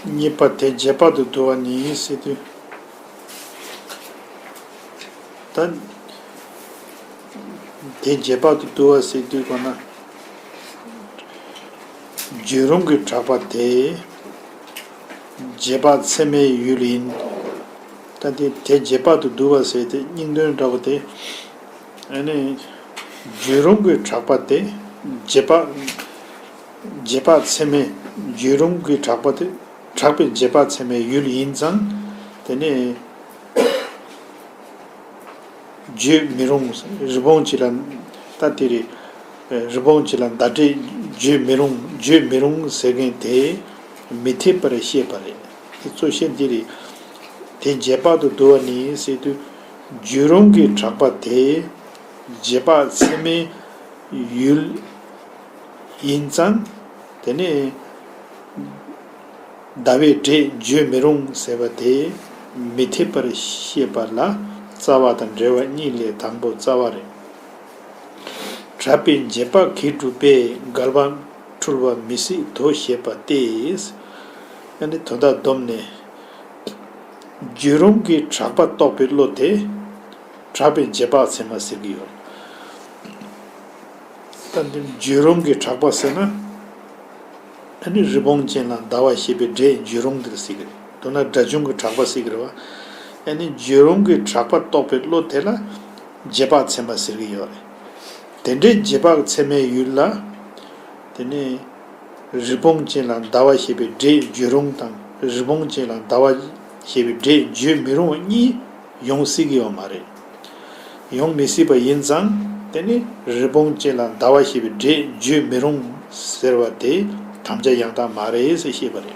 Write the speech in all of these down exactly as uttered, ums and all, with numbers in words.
གཉིས་པ་དེ་རྗེས་དཔག་ཏུ་བསྡུ་བ་ནི་ཟེར་དུས། ད། དེ་རྗེས་དཔག་ཏུ་བསྡུ་བ་ཟེར་དུས་གོ་ན། བརྗོད་རུང་གི་གྲགས་པ་དེ། རྗེས་དཔག་ཚད་མའི་ཡུལ་ཡིན། ད་དེ་དེ་རྗེས་དཔག་ཏུ་བསྡུ་བ་ཟེར་དེ་སྙིང་དོན་འདྲ་བོ་དེ། ཨ་ནི། བརྗོད་རུང་གི་གྲགས་པ་དེ། རྗེས་དཔག་རྗེས་དཔག་ཚད་མའི་བརྗོད་རུང་གི་གྲགས་པ་དེ། གྲགས་པའི་རྗེས་དཔག་ཚད་མའི་ཡུལ་ཡིན་ཙང་། དེ་ནི། བརྗོད་མི་རུང་། རི་བོང་གཅིག་ལ། ད་དེ་རེད། རི་བོང་གཅིག་ལ་མདའ་འཕྲད་བརྗོད་མི་རུང་། བརྗོད་མི་རུང་ཟེར་མཁན་དེ་མི་འཐད་པར་བཤད་པ་རེད། དེ་གཙོ་ཆེ་འདི་རེད། དེ་རྗེས་དཔག་ཏུ་བསྡུ་བ་ནི་ཟེར་དུས། བརྗོད་རུང་གི་གྲགས་པ་དེ་རྗེས་དཔག་ཚད་མའི་ཡུལ་ཡིན་ཙང་། དེ་ནི། ཟླ་བའི་འབྲས་བརྗོད་མི་རུང་ཟེར་བ་དེ་མི་འཐད་པར་བཤད་པ་ལ་རྩ་བ་དང་འབྲེལ་བ་གཉིས་ལས་དང་པོ་རྩ་བ་རེད། གྲགས་པའི་རྗེས་དཔག་གིས་གྲུབ་པས་འགལ་བ་འཁྲུལ་བ་མི་སྲིད་དོ་ཞེས་པ་སྟེ། ཨ་ནི་དོན་དག་བསྡོམས་ནས། བརྗོད་རུང་གི་གྲགས་པ་རྟོགས་པའི་བློ་དེ། གྲགས་པའི་རྗེས་དཔག་ཚད་མ་ཟེར་གྱི་ཡོད། ད་འདི་བརྗོད་རུང་གི་གྲགས་པ་ཟེར་ན། ཨ་ནི་རི་བོང་ཅན་ལ་ཟླ་བ་ཞེས་པའི་སྒྲས་བརྗོད་རུང་དེར་ཟེར་གི་རེད། མདོར་ན་སྒྲ་བྱུང་གི་གྲགས་པ་ཟེར་གི་རེད་བ། ཨ་ནི་བརྗོད་རུང་གི་གྲགས་པ་རྟོགས་པའི་བློ་དེ་ལ་རྗེས་དཔག་ཚད་མ་ཟེར་གི་ཡོད་རེད། དེ་འདྲའི་རྗེས་དཔག་ཚད་མའི་ཡུལ་ལ། དེ་ནི། རི་བོང་ཅན་ལ་ཟླ་བ་ཞེས་པའི་སྒྲས་བརྗོད་རུང་དང་། རི་བོང་ཅན་ལ་ཟླ་བ་ཞེས་པའི་སྒྲས་བརྗོད་མི་རུང་བ་གཉིས་ཡོང་སྲིད་ཀྱི་ཡོད་མ་རེད། ཡོང་མི་སྲིད་པ་ཡིན་ཙང་། དེ་ནི་རི་བོང་ཅན་ལ་ཟླ་བ་ཞེས་པའི་སྒྲས་བརྗོད་མི་རུང་ཟེར་བ་དེ་དམ་བཅའ་ཡང་དག་མ་རེད་ཟེར་བཤད་པ་རེད།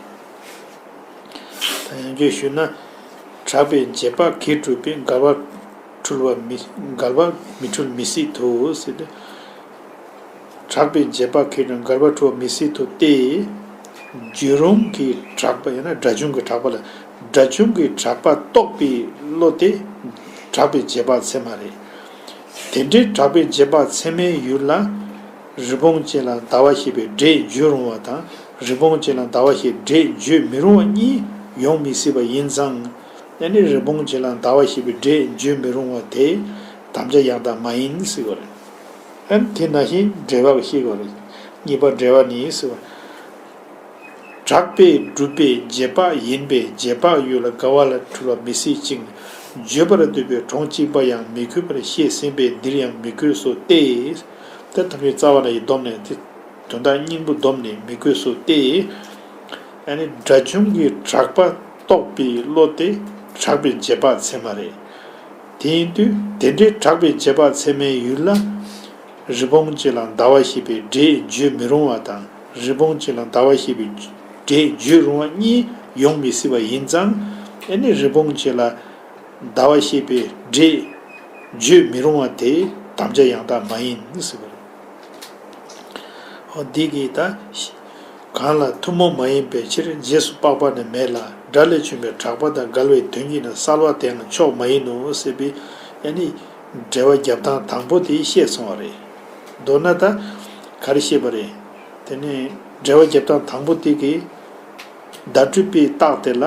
ད་ཡང་བསྐྱར་ཞུས་ན། གྲགས་པའི་རྗེས་དཔག་གིས་གྲུབ་པས་འགལ་བ་འཁྲུལ་བ་མི། འགལ་བ་མི་འཁྲུལ་མི་སྲིད་དོ་ཟེར་ཏེ། གྲགས་པའི་རྗེས་དཔག་གིས་ཀྱང་འགལ་བ་འཁྲུལ་བ་མི་སྲིད་དོ་སྟེ། བརྗོད་རུང་གི་གྲགས་པ་ཡང་ན་སྒྲ་བྱུང་གི་གྲགས་པ་ལ། སྒྲ་བྱུང་གི་གྲགས་པ་རྟོགས་པའི་བློ་དེ། གྲགས་པའི་རྗེས་དཔག་ཚད་མ་རེད། དེ་འདྲའི་གྲགས་པའི་རྗེས་དཔག་ཚད་མའི་ཡུལ་ལ། རི་བོང་ཅན་ལ་ཟླ་བ་ཞེས་པའི་སྒྲས་བརྗོད་རུང་བ་དང་། རི་བོང་ཅན་ལ་ཟླ་བ་ཞེས་སྒྲས་བརྗོད་མི་རུང་བ་གཉིས་ཡོང་མི་སྲིད་པ་ཡིན་ཙང་། ཨ་ནི་རི་བོང་ཅན་ལ་ཟླ་བ་ཞེས་པའི་སྒྲས་བརྗོད་མི་རུང་བ་དེ་དམ་བཅའ་ཡང་དག་མ་ཡིན་ཟེར་བ་རེད། ཨ་ནི་དེ་ནང་བཞིན་འགྲེལ་པ་ཞིག་བཤད་དགོས་རེད། གཉིས་པ་འགྲེལ་པ་ནི་ཟེར་བ། གྲགས་པས་གྲུབ་པའི་རྗེས་དཔག་ཡིན་པས་རྗེས་དཔག་ཡུལ་ལ་འགལ་བ་ལ་འཁྲུལ་བ་མི་སྲིད་ཅིང་། བརྗོད་པར་འདོད་པའི་གྲོང་གཅིག་པ་ཡང་མི་དགོས་པར་བཤད་ཟིན་པས་འདིར་ཡང་མི་དགོས་སོ་སྟེ། དེ་ཐམས་ཅད་རྩ་བ་ནས་ཡིན་བསྡོམས་ནས་དེ་དོན་དག་སྙིང་པོ་བསྡོམས་ནས་མི་དགོས་སོ་སྟེ། ཨ་ནི་སྒྲ་བྱུང་གི་གྲགས་པ་རྟོགས་པའི་བློ་དེ་གྲགས་པའི་རྗེས་དཔག་ཚད་མ་རེད། དེ་ཡིན་དུས་དེ་འདྲའི་གྲགས་པའི་རྗེས་དཔག་ཚད་མའི་ཡུལ་ལ། རི་བོང་ཅན་ལ་ཟླ་བ་ཞེས་པའི་སྒྲས་བརྗོད་མི་རུང་བ་དང་། རི་བོང་ཅན་ལ་ཟླ་བ་ཞེས་པའི་སྒྲས་བརྗོད་རུང་བ་གཉིས་ཡོང་མི་སྲིད་པ་ཡིན་ཙང་། ཨ་ནི་རི་བོང་ཅན་ལ་ཟླ་བ་ཞེས་པའི་སྒྲས་བརྗོད་མི་རུང་བ་དེ་དམ་བཅའ་ཡང་དག་མ་ཡིན་ཟེར་བ་རེད། འོ་འདི་གིས་ད། གང་ལ་ཐུན་མོང་མ་ཡིན་པའི་ཕྱིར་རྗེས་སུ་དཔག་པ་ནི་མེད་ལ། སྒྲ་ལས་བྱུང་བའི་གྲགས་པ་དང་འགལ་བའི་དོན་གྱིས་ན་གསལ་བ་དེའང་ཕྱོགས་མ་ཡིན་ནོ་ཟེར་བའི། ཨ་ནི། འགྲེལ་པ་རྒྱབ་སྟངས་དང་པོ་དེ་བཤད་སོང་བ་རེད། མདོར་ན་ད། ག་རེ་བཤད་པ་རེད། དེ་ནས་འགྲེལ་པ་རྒྱབ་སྟངས་དང་པོ་དེ་གིས། བརྡ་སྤྲོད་པའི་རྟགས་དེ་ལ།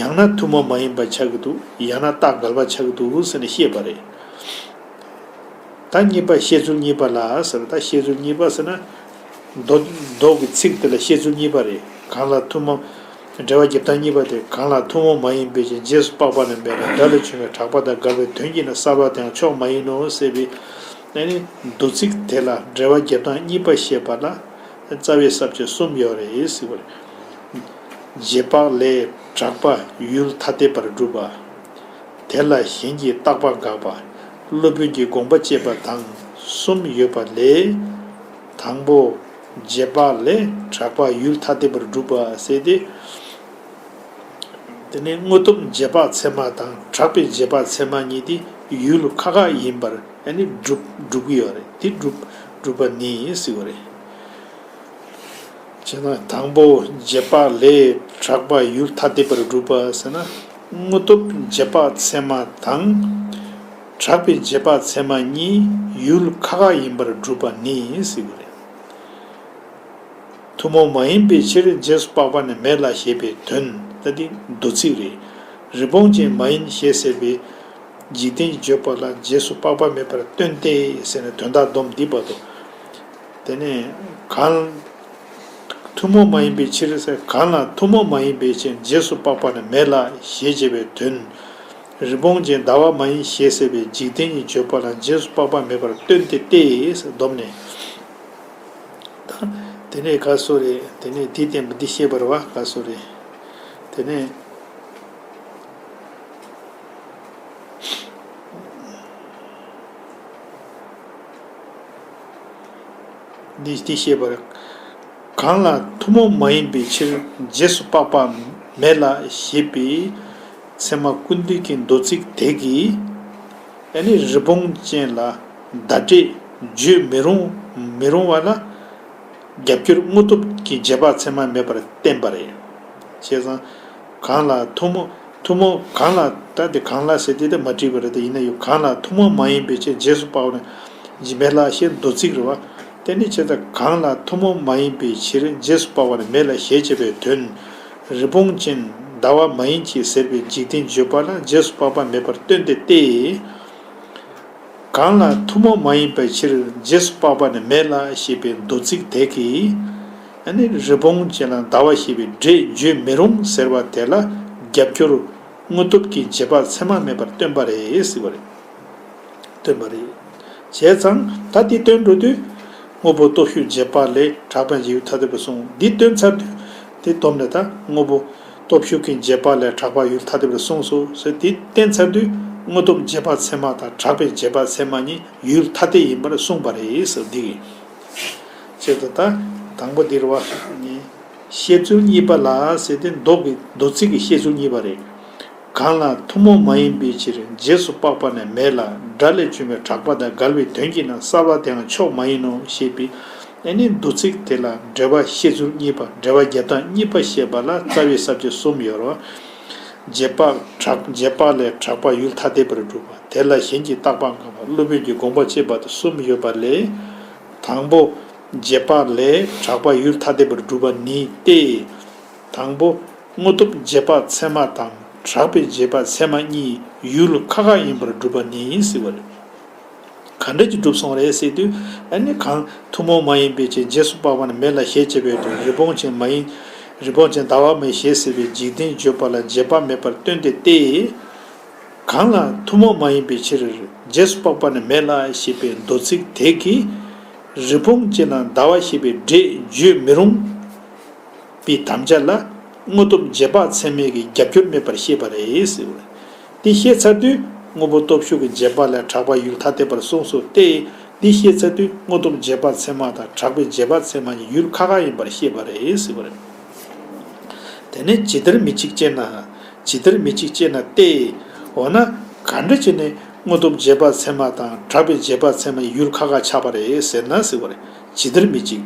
ཡང་ན་ཐུན་མོང་མ་ཡིན་པ་ཆགས་ཀྱི་འདུག་ཡང་ན་རྟགས་འགལ་བ་ཆགས་ཀྱི་འདུག་ཟེར་ནས་བཤད་པ་རེད། ད་གཉིས་པ་བཤད་ཚུལ་གཉིས་པ་ལ་ཟེར། ད་བཤད་ཚུལ་གཉིས་པ་ཟེར་ན། མདོ་མདོ་གི་ཚིག་དེ་ལ་བཤད་ཚུལ་གཉིས་པ་རེད། གང་ལ་ཐུན་མོང་། འགྲེལ་པ་རྒྱབ་སྟངས་གཉིས་པ་དེ། གང་ལ་ཐུན་མོང་མ་ཡིན་པའི་ཕྱིར་རྗེས་སུ་དཔག་པ་ནི་མེད་ལ། སྒྲ་ལས་བྱུང་བའི་གྲགས་པ་དང་འགལ་བའི་དོན་གྱིས་ན་གསལ་བ་དེའང་ཕྱོགས་མ་ཡིན་ནོ་ཟེར་བའི། ཨ་ནི་མདོ་ཚིག་དེ་ལ་འགྲེལ་པ་རྒྱབ་སྟངས་གཉིས་པ་བཤད་པ་ལ་རྩ་བའི་ས་བཅད་གསུམ་ཡོད་རེད་ཟེར་བ་རེད། རྗེས་དཔག་ལས་གྲགས་པ་ཡུལ་ཐ་དད་པར་སྒྲུབ་པ། དེ་ལ་གཞན་གྱིས་བརྟག་པ་དགག་པ། སློབ་དཔོན་གྱི་དགོངས་པ་བཅད་པ་དང་གསུམ་ཡོད་པ་ལས། དང་པོ། རྗེས་དཔག་ལས་གྲགས་པ་ཡུལ་ཐ་དད་པར་སྒྲུབ་པ་ཟེར་ཏེ། དེ་ནས་དངོས་སྟོབས་རྗེས་དཔག་ཚད་མ་དང་གྲགས་པའི་རྗེས་དཔག་ཚད་མ་གཉིས་དེ་ཡུལ་ཁ་ཁ་ཡིན་པར་ཨ་ནི་སྒྲུབ་སྒྲུབ་ཀྱི་ཡོད་རེད། དེ་སྒྲུབ་སྒྲུབ་པ་ནི་ཟེར་བ་རེད། བྱས་ན་དང་པོ་རྗེས་དཔག་ལས་གྲགས་པ་ཡུལ་ཐ་དད་པར་སྒྲུབ་པ་ཟེར་ན། དངོས་སྟོབས་རྗེས་དཔག་ཚད་མ་དང་། གྲགས་པའི་རྗེས་དཔག་ཚད་མ་གཉིས་ཡུལ་ཁ་ཁ་ཡིན་པར་སྒྲུབ་པ་ནི་ཟེར་བ་རེད། ཐུན་མོང་མ་ཡིན་པའི་ཕྱིར་རྗེས་སུ་དཔག་པ་ནི་མེད་ལ་ཞེས་པའི་དོན་ད་འདི་མདོ་ཚིག་རེད། རི་བོང་ཅན་མ་ཡིན་ཞེས་ཟེར་བའི་འཇིག་རྟེན་གྱི་བརྗོད་པ་ལ་རྗེས་སུ་དཔག་པ་མེད་པར་སྟོན་ཏེ་ཟེར་ནས་དོན་དག་སྡོམ་འདི་བར་དུ། དེ་ནས་གང་། ཐུན་མོང་མ་ཡིན་པའི་ཕྱིར་ཟེར་གང་ལ་ཐུན་མོང་མ་ཡིན་པའི་ཕྱིར་རྗེས་སུ་དཔག་པ་ནི་མེད་ལ་ཞེས་བྱ་བའི་དོན། རི་བོང་ཅན་ཟླ་བ་མ་ཡིན་ཞེས་ཟེར་བའི་འཇིག་རྟེན་གྱི་བརྗོད་པ་ལ་རྗེས་སུ་དཔག་པ་མེད་པར་སྟོན་ཏེ་སྟེ་ཟེར་སྡོམ་ནས། ད་དེ་ནས་ག་སོ་རེད། དེ་ནས་འདི་བསྟན་པ་འདི་བཤད་པར་བ་ག་སོ་རེད། དེ་ནས། འདི་འདི་བཤད་པར། གང་ལ་ཐུན་མོང་མ་ཡིན་པའི་ཕྱིར་རྗེས་སུ་དཔག་པ་མེད་ལ་ཞེས་པའི་ཚད་མ་ཀུན་བཏུས་ཀྱི་མདོ་ཚིག་དེ་གིས་ཨ་ནི་རི་བོང་ཅན་ལ་བརྡ་སྤྲོད་བརྗོད་མི་རུང་མི་རུང་བ་ལ་རྒྱབ་སྐྱོར་དངོས་སྟོབས་ཀྱི་རྗེས་དཔག་ཚད་མ་མེད་པར་བསྟན་པ་རེད། བྱས་ཙང་། གང་ལ་ཐུན་མོང་ཐུན་མོང་གང་ལ་ད་དེ་གང་ལ་ཟེར་དེ་དེ་མ་བྲིས་པ་རེད། དེ་ཡིན་ན་ཡང་གང་ལ་ཐུན་མོང་མ་ཡིན་པའི་ཕྱིར་རྗེས་སུ་དཔག་པ་ནི་མེད་ལ་ཞེས་མདོ་ཚིག་རེད་བ། དེ་ནི་བྱས་ཙང་གང་ལ་ཐུན་མོང་མ་ཡིན་པའི་ཕྱིར་རྗེས་སུ་དཔག་པ་ནི་མེད་ལ་ཞེས་བྱ་བའི་དོན། རི་བོང་ཅན་ཟླ་བ་མ་ཡིན་གྱི་ཟེར་བའི་འཇིག་རྟེན་བརྗོད་པ་ལ་རྗེས་སུ་དཔག་པ་མེད་པར་སྟོན་ཏེ་སྟེ། གང་ལ་ཐུན་མོང་མ་ཡིན་པའི་ཕྱིར་རྗེས་སུ་དཔག་པ་ནི་མེད་ལ་ཞེས་པའི་མདོ་ཚིག་དེ་གིས། ཨ་ནི་རི་བོང་ཅན་ལ་ཟླ་བ་ཞེས་པའི་སྒྲས་བརྗོད་མི་རུང་ཟེར་བ་དེ་ལ་རྒྱབ་སྐྱོར་དངོས་སྟོབས་ཀྱི་རྗེས་དཔག་ཚད་མ་མེད་པར་སྟོན་པ་རེད་ཟེར་བ་རེད། སྟོན་པ་རེད། བྱས་ཙང་ད་འདི་སྟོན་འགྲོ་དུས། དངོས་པོ་སྟོབས་ཞུགས་རྗེས་དཔག་ལས་གྲགས་པའི་ཡུལ་ཐ་དད་པར་གསུངས། འདི་སྟོན་ཚར་དུས། དེ་སྡོམ་ནས་ད་དངོས་པོ་སྟོབས་ཞུགས་ཀྱི་རྗེས་དཔག་ལས་གྲགས་པ་ཡུལ་ཐ་དད་པར་གསུངས་སོ་ཟེར་དེ་བསྟན་ཚར་དུས་དངོས་སྟོབས་རྗེས་དཔག་ཚད་མ་དང་གྲགས་པའི་རྗེས་དཔག་ཚད་མ་གཉིས་ཡུལ་ཐ་དད་ཡིན་པར་གསུངས་པ་རེད་ཟེར་འདི་གི། བྱས་ཙང་ད་དང་པོ་འདིར་བ་ནི་བཤད་ཚུལ་གཉིས་པ་ལ་ཟེར་ཏེ་མདོ་གི་མདོ་ཚིག་གི་བཤད་ཚུལ་གཉིས་པ་རེད། གང་ལ་ཐུན་མོང་མ་ཡིན་པའི་ཕྱིར་རྗེས་སུ་དཔག་པ་ནི་མེད་ལ་སྒྲ་ལས་བྱུང་བའི་གྲགས་པ་དང་འགལ་བའི་དོན་གྱིས་ན་གསལ་བ་དེའང་ཕྱོགས་མ་ཡིན་ནོ་ཞེས་པའི་ཨ་ནི་མདོ་ཚིག་དེ་ལ་འགྲེལ་པ་བཤད་ཚུལ་གཉིས་པ་འགྲེལ་པ་རྒྱབ་སྟངས་གཉིས་པ་བཤད་པ་ལ་རྩ་བའི་ས་བཅད་གསུམ་ཡོད་རེད། རྗེས་དཔག་གྲགས་རྗེས་དཔག་ལས་གྲགས་པ་ཡུལ་ཐ་དད་པར་སྒྲུབ་པ་དེ་ལ་གཞན་གྱིས་བརྟག་པ་འགག་པ་སློབ་དཔོན་གྱི་དགོངས་པ་བཅས་པ་དང་གསུམ་ཡོད་པ་ལས། དང་པོ། རྗེས་དཔག་ལས་གྲགས་པ་ཡུལ་ཐ་དད་པར་སྒྲུབ་པ་ནི་སྟེ། དང་པོ། དངོས་སྟོབས་རྗེས་དཔག་ཚད་མ་དང་གྲགས་པའི་རྗེས་དཔག་ཚད་མ་གཉིས་ཡུལ་ཁ་ཁ་ཡིན་པར་སྒྲུབ་པ་ནི་ཟེར་བ་རེད། ག་འདྲ་གྱིས་གྲུབ་སོང་རེད་ཟེར་དུས། ཨ་ནི་གང་ཐུན་མོང་མ་ཡིན་པའི་ཕྱིར་རྗེས་སུ་དཔག་པ་ནི་མེད་ལ་ཞེས་བྱ་བའི་དོན། རི་བོང་ཅན་མ་ཡིན། རི་བོང་ཅན་ཟླ་བ་མ་ཡིན་ཞེས་ཟེར་བའི་འཇིག་རྟེན་བརྗོད་པ་ལ་རྗེས་དཔག་མེད་པར་སྟོན་ཏེ་སྟེ། གང་ལ་ཐུན་མོང་མ་ཡིན་པའི་ཕྱིར་རྗེས་སུ་དཔག་པ་ནི་མེད་ལ་ཞེས་པའི་མདོ་ཚིག་དེ་གིས། རི་བོང་ཅན་ལ་ཟླ་བ་ཞེས་པའི་སྒྲས་བརྗོད་མི་རུང་། པའི་དམ་བཅའ་ལ་དངོས་སྟོབས་རྗེས་དཔག་ཚད་མའི་གི་རྒྱབ་སྐྱོར་མེད་པར་བཤད་པ་རེད་ཟེར་བ་རེད། དེ་བཤད་ཚར་དུས་དངོས་པོ་སྟོབས་ཞུགས་ཀྱི་རྗེས་དཔག་ལས་གྲགས་པ་ཡུལ་ཐ་དད་པར་གསུངས་སོ་སྟེ། དེ་བཤད་ཚར་དུས་དངོས་སྟོབས་རྗེས་དཔག་ཚད་མ་དང་གྲགས་པའི་རྗེས་དཔག་ཚད་མ་གཉིས་ཡུལ་ཁ་ཁ་ཡིན་པར་བཤད་པ་རེད་ཟེར་བ་རེད། དེ་ནས་ཇི་ལྟར་མི་འཇིག་ཅེ་ན། ཇི་ལྟར་མི་འཇིག་ཅེ་ན་སྟེ། འོ་ན་ག་འདྲ་བྱས་ནས་དངོས་སྟོབས་རྗེས་དཔག་ཚད་མ་དང་གྲགས་པའི་རྗེས་དཔག་ཚད་མ་གཉིས་ཡུལ་ཁ་ཁ་ཆགས་པ་རེད་ཟེར་ན་ཟེར་བ་རེད། ཇི་ལྟར་མི་འཇིག་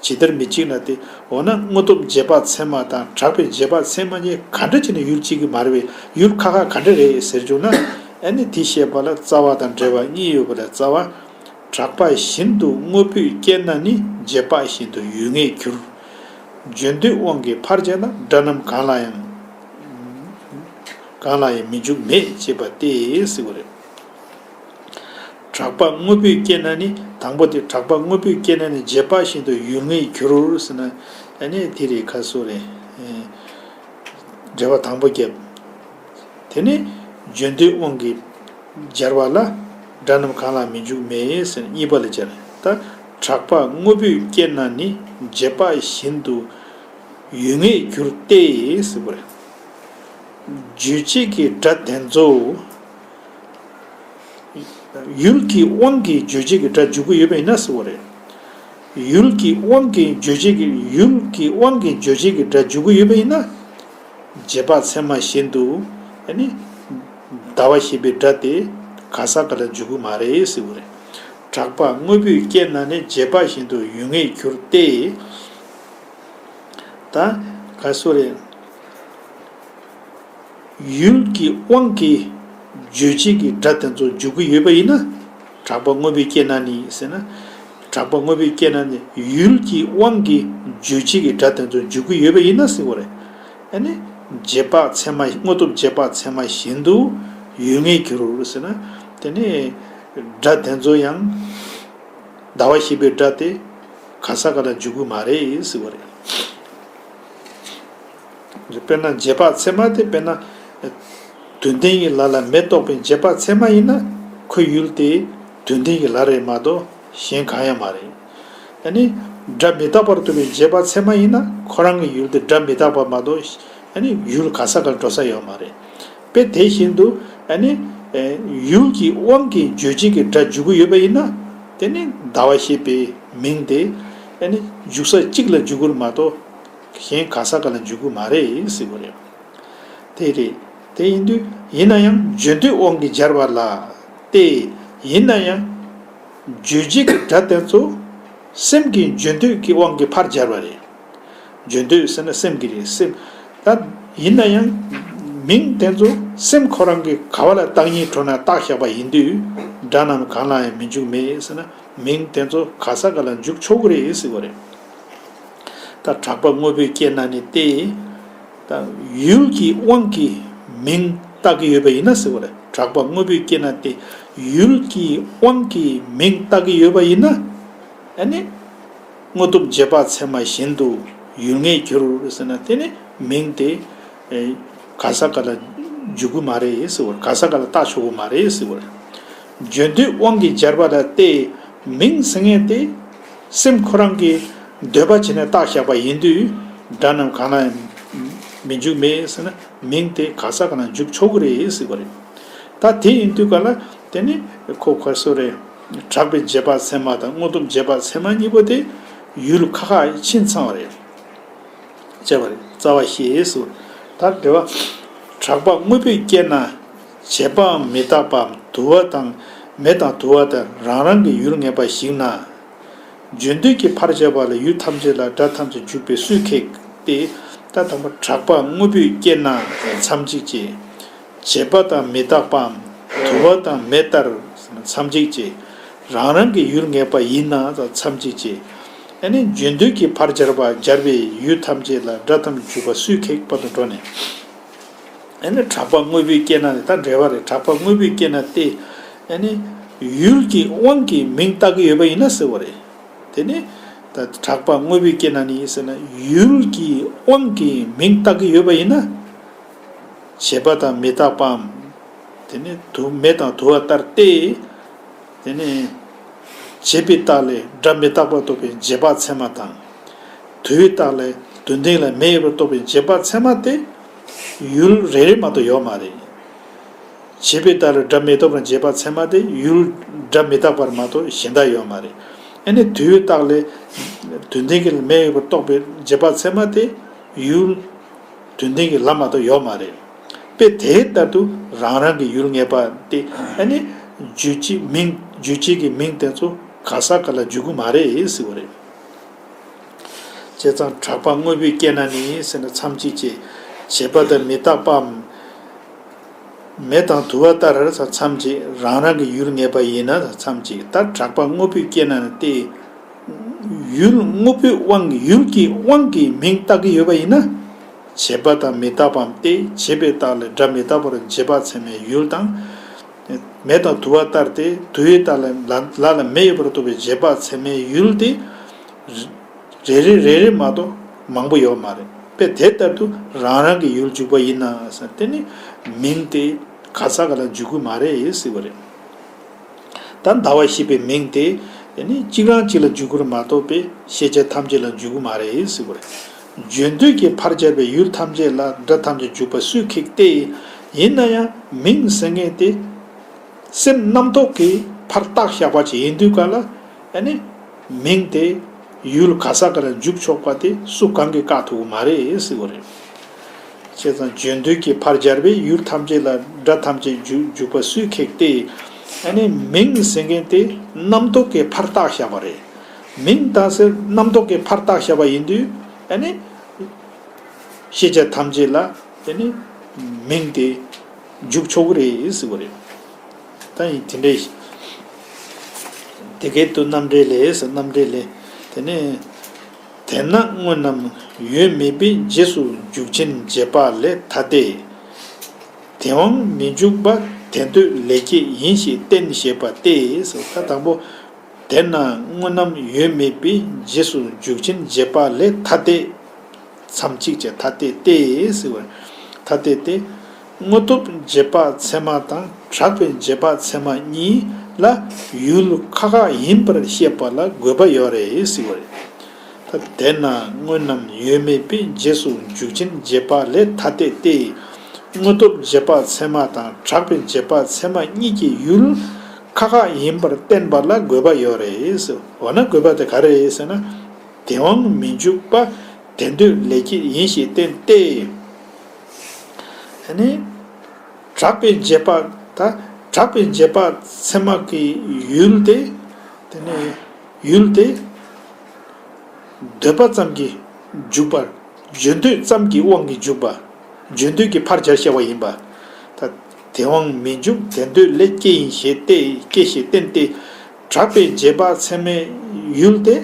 ཇི་ལྟར་མི་འཇིག་ན་སྟེ། འོ་ན་དངོས་སྟོབས་རྗེས་དཔག་ཚད་མ་དང་གྲགས་པའི་རྗེས་དཔག་ཚད་མ་གཉིས་ག་འདྲ་བྱས་ནས་ཡུལ་གཅིག་གི་མ་རེད་པས་ཡུལ་ཁ་ཁ་ག་འདྲ་རེད་ཟེར་བྱུང་ན། ཨ་ནི་དེ་བཤད་པ་ལ་རྩ་བ་དང་འགྲེལ་པ་གཉིས་ཡོད་པ་ལས་རྩ་བ། གྲགས་པ་བཞིན་དུ་དངོས་པོས་སྐྱེས་ན་ནི་རྗེས་དཔག་བཞིན་དུ་ཡུལ་ངེས་འགྱུར། བརྗོད་འདོད་དབང་གིས་ཕར་བྱས་ན་སྒྲ་རྣམས་གང་ལ་ཡང་། གང་ལ་ཡང་མི་འཇུག་མེད་ཅེས་པ་སྟེ་ཟེར་བ་རེད། གྲགས་པ་དངོས་པོས་སྐྱེས་ན་ནི་དང་པོ་དེ་གྲགས་པ་དངོས་པོས་སྐྱེས་ན་ནི་རྗེས་དཔག་བཞིན་དུ་ཡུལ་ངེས་འགྱུར་ཟེར་ན། ཨ་ནི་དེ་རེད་ཁ་སོ་རེད། འགྲེལ་པ་དང་པོ་བརྒྱབ། དེ་ནི་བརྗོད་འདོད་དབང་གིས་སྦྱར་བ་ལ་སྒྲ་རྣམས་གང་ལ་མི་འཇུག་མེད་ཟེར་གཉིས་པ་ལ་སྦྱར། ད་གྲགས་པ་དངོས་པོས་སྐྱེས་ན་ནི་རྗེས་དཔག་བཞིན་དུ་ཡུལ་ངེས་འགྱུར་ཏེ་ཟེར་བ་རེད། རྗོད་བྱེད་ཀྱི་སྒྲ་དེ་ཚོ། ཡུལ་གྱི་དབང་གིས་རྗོད་བྱེད་ཀྱི་སྒྲ་འཇུག་གི་ཡོད་པ་ཡིན་ན་ཟེར་བ་རེད། ཡུལ་གྱི་དབང་གིས་རྗོད་བྱེད་ཀྱི་ཡུལ་གྱི་དབང་གིས་རྗོད་བྱེད་ཀྱི་སྒྲ་འཇུག་གི་ཡོད་པ་ཡིན་ན། རྗེས་དཔག་ཚད་མ་བཞིན་དུ་ཨ་ནི་ཟླ་བ་ཞེས་པའི་སྒྲ་དེ་ག་ས་ག་ལ་འཇུག་གི་མ་རེད་ཟེར་བ་རེད། གྲགས་པ་དངོས་པོས་སྐྱེས་ན་ནི་རྗེས་དཔག་བཞིན་དུ་ཡུལ་ངེས་འགྱུར་ཏེ། ད་ག་སོ་རེད། ཡུལ་གྱི་དབང་གིས་རྗོད་བྱེད་ཀྱི་སྒྲ་དེ་ཚོ་འཇུག་གི་ཡོད་པ་ཡིན་ན། གྲགས་པ་དངོས་པོས་སྐྱེས་ན་ནི་ཟེར་ན། གྲགས་པ་དངོས་པོའི་སྐྱེ་ན་ནི་ཡུལ་གྱི་དབང་གིས་རྗོད་བྱེད་ཀྱི་སྒྲ་དེ་ཚོ་འཇུག་གི་ཡོད་པ་ཡིན་ན་ཟེར་བ་རེད། ཨ་ནི། རྗེས་དཔག་ཚད་མ་དངོས་སྟོབས་རྗེས་དཔག་ཚད་མ་བཞིན་དུ་ཡུལ་ངེས་འགྱུར་ཟེར་ན། དེ་ནི་སྒྲ་དེ་ཚོ་ཡང་ཟླ་བ་ཞེས་པའི་སྒྲ་དེ་ག་ས་ག་ལ་འཇུག་གི་མ་རེད་ཟེར་བ་རེད། དཔེར་ན་རྗེས་དཔག་ཚད་མ་དེ་དཔེར་ན། དོན་ལྡན་གྱི་ལ་ལ་མེ་གཏོགས་པའི་རྗེས་དཔག་ཚད་མ་ཡིན་ན་ཁོའི་ཡུལ་དེ་དོན་ལྡན་གྱི་ལ་རེད་མ་གཏོགས་གཞན་གང་ཡང་མ་རེད། ཨ་ནི། སྒྲ་མི་རྟག་པར་རྟོགས་པའི་རྗེས་དཔག་ཚད་མ་ཡིན་ན་ཁོ་རང་གི་ཡུལ་དེ་སྒྲ་མི་རྟག་པ་མ་གཏོགས། ཨ་ནི་ཡུལ་ག་ས་གར་འགྲོ་ས་ཡོད་མ་རེད། དཔེ་དེ་བཞིན་དུ། ཨ་ནི། ཨེ། ཡུལ་གྱི་དབང་གིས་རྗོད་བྱེད་ཀྱི་སྒྲ་འཇུག་གི་ཡོད་པ་ཡིན་ན། དེ་ནི་ཟླ་བ་ཞེས་པའི་མིང་དེ། ཨ་ནི། འཇུག་ས་གཅིག་ལ་འཇུག་གི་རེད་མ་གཏོགས། གཞན་ག་ས་ག་ལ་འཇུག་གི་མ་རེད་ཟེར་བ་རེད། དེ་རེད། དེ་ཡིན་དུས་ཡིན་ན་ཡང་བརྗོད་འདོད་དབང་གིས་སྦྱར་བ་ལ་སྟེ། ཡིན་ན་ཡང་། རྗོད་བྱེད་ཀྱི་སྒྲ་དེ་ཚོ་སེམས་ཀྱི་བརྗོད་འདོད་ཀྱི་དབང་གིས་ཕར་སྦྱར་བ་རེད། བརྗོད་འདོད་ཟེར་ན་སེམས་ཀྱི་རེད་སེམས། ད་ཡིན་ན་ཡང་། མིང་དེ་ཚོ་སེམས་ཁོ་རང་གིས་ག་བ་ལ་བཏགས་སྙིང་བྲོ་ན་བཏགས་བཞག་པ་ཡིན་དུས་སྒྲ་རྣམས་གང་ལ་ཡང་མི་འཇུག་མེད་ཟེར་ན། མིང་དེ་ཚོ་ག་ས་ག་ལ་འཇུག་ཆོག་གི་རེད་ཟེར་བ་རེད། ད་གྲགས་པ་དངོས་པོའི་སྐྱེ་ན་ནི་སྟེ། ད་ཡུལ་གྱི་དབང་གིས་མིང་བཏགས་ཀྱི་ཡོད་པ་ཡིན་ན་ཟེར་བ་རེད། གྲགས་པ་དངོས་པོའི་སྐྱེ་ན་སྟེ། ཡུལ་གྱི་དབང་གིས་མིང་བཏགས་ཀྱི་ཡོད་པ་ཡིན་ན། ཨ་ནི། དངོས་སྟོབས་རྗེས་དཔག་ཚད་མ་བཞིན་དུ་ཡུལ་ངེས་འགྱུར་ཟེར་ན་དེ་ནི་མིང་དེ། ཨེ། ག་ས་ག་ལ་འཇུག་གི་མ་རེད་ཟེར་བ་རེད། ག་ས་ག་ལ་བཏགས་ཆོག་གི་མ་རེད་ཟེར་བ་རེད། བརྗོད་འདོད་དབང་གིས་སྦྱར་བ་ལ་སྟེ། མིང་ཟེར་མཁན་དེ། སེམས་ཁོ་རང་གིས་འདོད་པ་བྱས་ནས་བཏགས་བཞག་པ་ཡིན་དུས། སྒྲ་རྣམས་གང་ལ་ཡང་མི་འཇུག་མེད་ཟེར་ན། མིང་དེ་ག་ས་ག་ལ་འཇུག་ཆོག་གི་རེད་ཟེར་བ་རེད། ད་དེ་ཡིན་དུས་ག་ལ་དེ་ནི་ཁོ་ག་སོ་རེད། གྲགས་པའི་རྗེས་དཔག་ཚད་མ་དང་དངོས་སྟོབས་རྗེས་དཔག་ཚད་མ་གཉིས་པོ་དེ་ཡུལ་ཁ་ཁ་ཕྱིན་ཚར་བ་རེད། བྱས་པ་རེད། རྩ་བ་ཤེས་སུ། ད་འགྲེལ་པ། གྲགས་པ་དངོས་པོའི་སྐྱེ་ན། བྱས་པའམ་མི་རྟག་པའམ་དུ་བ་དང་མེ་དང་དུ་བ་ལྟར་རང་རང་གི་ཡུལ་ངེས་པ་ཞིག་ན། བརྗོད་འདོད་ཀྱི་ཕར་བྱ་བ་ལ་ཡུལ་ཐམས་ཅད་ལ་སྒྲ་ཐམས་ཅད་འཇུག་པའི་སུས་ཁེགས་ཏེ། ད་དང་པོ་གྲགས་པ་དངོས་པོའི་སྐྱེ་ན་མཚམས་གཅིག་བྱས། བྱས་པ་དང་མི་རྟག་པའམ་དུ་བ་དང་མེ་ལྟར་མཚམས་གཅིག་བྱས། རང་རང་གི་ཡུལ་ངེས་པ་ཡིན་ན་མཚམས་གཅིག་བྱས། ཨ་ནི་བརྗོད་འདོད་ཀྱི་ཕར་སྦྱར་བ་སྦྱར་བའི་ཡུལ་ཐམས་ཅད་ལ་སྒྲ་ཐམས་ཅད་འཇུག་པ་སུས་ཁེགས་པ་དང་འགྲོ་ནས། ཨ་ནི་གྲགས་པ་དངོས་པོའི་སྐྱེ་ན་ནི་ད་འགྲེལ་བ་རེད། གྲགས་པ་དངོས་པོའི་སྐྱེ་ན་སྟེ། ཨ་ནི་ཡུལ་གྱི་དབང་གིས་མིང་བཏགས་ཀྱི་ཡོད་པ་ཡིན་ན་ཟེར་བ་རེད། དེ་ནི་ད་གྲགས་པ་དངོས་པོའི་སྐྱེ་ན་ནི་ཟེར་ན་ཡུལ་གྱི་དབང་གིས་མིང་བཏགས་ཀྱི་ཡོད་པ་ཡིན་ན། བྱས་པ་དང་མི་རྟག་པའམ། དེ་ནི་དུ་མེ་དང་དུ་བ་ལྟར་ཏེ། དེ་ནི། བྱས་པའི་རྟགས་ལས་སྒྲ་མི་རྟག་པར་རྟོགས་པའི་རྗེས་དཔག་ཚད་མ་དང་། དུ་བའི་རྟགས་ལས་དོན་ལྡན་ལ་མེ་ཡོད་པར་རྟོགས་པའི་རྗེས་དཔག་ཚད་མ་དེ། ཡུལ་རེ་རེ་མ་གཏོགས་ཡོད་མ་རེད། བྱས་པའི་རྟགས་ལས་སྒྲ་མི་རྟག་པར་རྗེས་དཔག་ཚད་མ་དེ་ཡུལ་སྒྲ་མི་རྟག་པར་མ་གཏོགས་གཞན་དག་ཡོད་མ་རེད། ཨ་ནི་དུ་བའི་རྟགས་ལས་དོན་ལྡན་གྱི་མེ་ཡོད་པར་རྟོགས་པའི་རྗེས་དཔག་ཚད་མ་དེ་ཡུལ་དོན་ལྡན་གྱི་ལ་མ་གཏོགས་ཡོད་མ་རེད། དཔེ་དེ་ལྟར་དུ་རང་རང་གི་ཡུལ་ངེས་པ་སྟེ། ཨ་ནི་རྗོད་བྱེད་མིང་རྗོད་བྱེད་ཀྱི་མིང་དེ་ཚོ་ག་ས་ག་ལ་འཇུག་གི་མ་རེད་ཟེར་བ་རེད། བྱས་ཙང་གྲགས་པ་དངོས་པོའི་སྐྱེ་ན་ནི་ཟེར་ན་མཚམས་གཅིག་བྱས། བྱས་པ་དང་མི་རྟག་པའམ། མེ་དང་དུ་བ་ལྟར་མཚམས་གཅིག་རང་རང་གི་ཡུལ་ངེས་པ་ཡིན་ན་མཚམས་གཅིག་ད་གྲགས་པ་དངོས་པོའི་སྐྱེ་ན་ནི་སྟེ། ཡུལ་དངོས་པོའི་དབང་ཡུལ་གྱི་དབང་གིས་མིང་བཏགས་ཀྱི་ཡོད་པ་ཡིན་ན། བྱས་པ་དང་མི་རྟག་པའམ་སྟེ་བྱས་པའི་རྟགས་ལས་སྒྲ་མི་རྟག་པར་རྗེས་དཔག་ཚད་མའི་ཡུལ་དང་། མེ་དང་དུ་བ་ལྟར་ཏེ་དུ་བའི་རྟགས་ལས་ལ་ལ་ལ་མེ་ཡོད་པར་རྟོགས་པའི་རྗེས་དཔག་ཚད་མའི་ཡུལ་ཏེ། རེ་རེ་རེ་རེ་མ་གཏོགས་མང་པོ་ཡོད་མ་རེད། དཔེ་དེ་ལྟར་དུ་རང་རང་གི་ཡུལ་འཇུག་པ་ཡིན་ན་ཟེར་དེ་ནི་མིང་དེ་ག་ས་ག་ལ་འཇུག་གི་མ་རེད་ཟེར་བ་རེད། ད་ཟླ་བ་ཞེས་པའི་མིང་དེ་དེ་ནི་གཅིག་རང་གཅིག་ལ་འཇུག་གི་རེད་མ་གཏོགས་པའི་ཤེས་བྱ་ཐམས་ཅད་ལ་འཇུག་གི་མ་རེད་ཟེར་བ་རེད། བརྗོད་འདོད་ཀྱི་ཕར་སྦྱར་བའི་ཡུལ་ཐམས་ཅད་ལ་སྒྲ་ཐམས་ཅད་འཇུག་པ་སུས་ཁེགས་ཏེ། ཡིན་ན་ཡང་མིང་ཟེར་མཁན་དེ། སེམས་རྣམ་རྟོག་གིས་ཕར་བཏགས་བཞག་པ་ཅིག་ཡིན་དུས་ག་ལ། ཨ་ནི། མིང་དེ། ཡུལ་ག་ས་ག་ལ་འཇུག་ཆོག་པ་དེ་སུ་གང་གིས་བཀག་ཐུབ་ཀྱི་མ་རེད་ཟེར་བ་རེད། བྱས་ཙང་བརྗོད་འདོད་ཀྱི་ཕར་སྦྱར་བའི་ཡུལ་ཐམས་ཅད་ལ་སྒྲ་ཐམས་ཅད་འཇུག་འཇུག་པ་སུས་ཁེགས་ཏེ། ཨ་ནི་མིང་ཟེར་མཁན་དེ་རྣམ་རྟོག་གིས་ཕར་བཏགས་བཞག་པ་རེད། མིང་དང་ཟེར་རྣམ་རྟོག་གིས་ཕར་བཏགས་བཞག་པ་ཡིན་དུས་ཨ་ནི། ཤེས་བྱ་ཐམས་ཅད་ལ་དེ་ནི་མིང་དེ་འཇུག་ཆོག་གི་རེད་ཟེར་བ་རེད། ད་ཡིན་དེ་འདྲའི་ དེ་སྐད་དུ་རྣམ་འགྲེལ་ལས་སོ། རྣམ་འགྲེལ་ལས། དེ་ནས། དེས་ན་དངོས་རྣམས་ཡོད་མེད་པའི་རྗེས་སུ་འཇུག་ཆེན་རྗེས་དཔག་ལས་ཐ་དད། དེའང་མི་འཇུག་པ་དེ་འདོད་ལས་སྐྱེས་ཡིན་ཞེས་བསྟན་ཞེས་པ་སྟེ་སོ། ད་དང་པོ། དེས་ན་དངོས་རྣམས་ཡོད་མེད་པའི་རྗེས་སུ་འཇུག་ཆེན་རྗེས་དཔག་ལས་ཐ་དད། མཚམས་གཅིག་བྱས་ཐ་དད་དེ་ཟེར་བ། ཐ་དད་དེ། དངོས་སྟོབས་རྗེས་དཔག་ཚད་མ་དང་གྲགས་པའི་རྗེས་དཔག་ཚད་མ་གཉིས་ལ་ཡུལ་ཁག་ཁག་ཡིན་པར་བཤད་པ་ལ་དགོས་པ་ཡོད་རེད་ཟེར་བ་རེད། ད་དེས་ན་དངོས་རྣམས་ཡོད་མེད་པའི་རྗེས་སུ་འཇུག་ཆེན་རྗེས་དཔག་ལས་ཐ་དད་དེ། དངོས་སྟོབས་རྗེས་དཔག་ཚད་མ་དང་གྲགས་པའི་རྗེས་དཔག་ཚད་མ་གཉིས་ཀྱི་ཡུལ་ཁག་ཁག་ཡིན་པར་བསྟན་པ་ལ་དགོས་པ་ཡོད་རེད་ཟེར། འོ་ན་དགོས་པ་དེ་ག་རེ་རེད་ཟེར་ན། དེའང་མི་འཇུག་པ་དེ་འདོད་ལས་སྐྱེས་ཡིན་ཞེས་བསྟན་ཏེ། ཨ་ནི། གྲགས་པའི་རྗེས་དཔག་ད་གྲགས་པའི་རྗེས་དཔག་ཚད་མ་གི་ཡུལ་དེ། དེ་ནས་ཡུལ་དེ། འདོད་པ་ཙམ་གྱིས་འཇུག་པ། བརྗོད་འདོད་ཙམ་གྱི་དབང་གིས་འཇུག་པ། བརྗོད་འདོད་ཀྱི་ཕར་སྦྱར་བཤད་པ་ཡིན་པ། ད་དེའང་མི་འཇུག་དེ་འདོད་ལས་སྐྱེས་ཡིན་ཞེས་ཏེ་སྐྱེས་ཞེས་བསྟན་ཏེ། གྲགས་པའི་རྗེས་དཔག་ཚད་མའི་ཡུལ་དེ།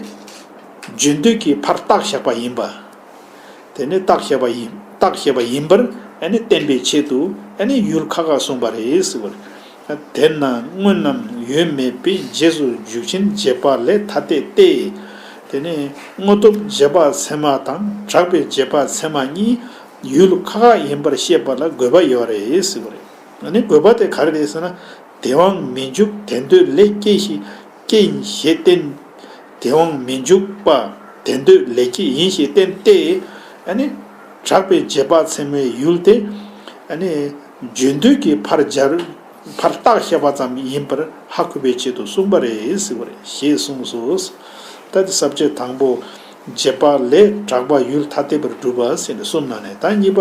བརྗོད་འདོད་ཀྱིས་ཕར་བཏགས་བཞག་པ་ཡིན་པ། དེ་ནི་བཏགས་བཞག་པ་ཡིན། བཏགས་བཞག་པ་ཡིན་པར་ཨ་ནི་བསྟན་པའི་ཆེད་དུ་ཨ་ནི་ཡུལ་ཁག་ཁག་གསུངས་པ་རེད་ཟེར་བ་རེད། དེས་ན་དངོས་རྣམས་ཡོད་མེད་པའི་རྗེས་སུ་འཇུག་ཆེན་རྗེས་དཔག་ལས་ཐ་དད་དེ། དེ་ནི་དངོས་སྟོབས་རྗེས་དཔག་ཚད་མ་དང་གྲགས་པའི་རྗེས་དཔག་ཚད་མ་གཉིས་ཡུལ་ཁག་ཁག་ཡིན་པར་བཤད་པ་ལ་དགོས་པ་ཡོད་རེད་ཟེར་བ་རེད། ཨ་ནི་དགོས་པ་དེ་ག་རེ་རེད་ཟེར་ན། དེའང་མི་འཇུག་དེ་འདོད་ལས་སྐྱེས་ཤིང་སྐྱེས་ཡིན་ཞེས་བསྟན། དེའང་མི་འཇུག་པ་དེ་འདོད་ལས་སྐྱེས་ཡིན་ཞེས་བསྟན་ཏེ། ཨ་ནི། གྲགས་པའི་རྗེས་དཔག་ཚད་མའི་ཡུལ་དེ། ཨ་ནི། བརྗོད་འདོད་ཀྱིས་ཕར་སྦྱར། ཕར་བཏགས་བཞག་པ་ཙམ་ཡིན་པར་ཧ་གོ་བའི་ཆེད་དུ་གསུངས་པ་རེད་ཟེར་བ་རེད་ཞེས་གསུངས་སོ། ད་དེ་ས་བཅད་དང་པོ། རྗེས་དཔག་ལས་གྲགས་པ་ཡུལ་ཐ་དད་པར་སྒྲུབ་པ་ཟེར་ནས་གསུམ་ནང་ནས་ད་གཉིས་པ།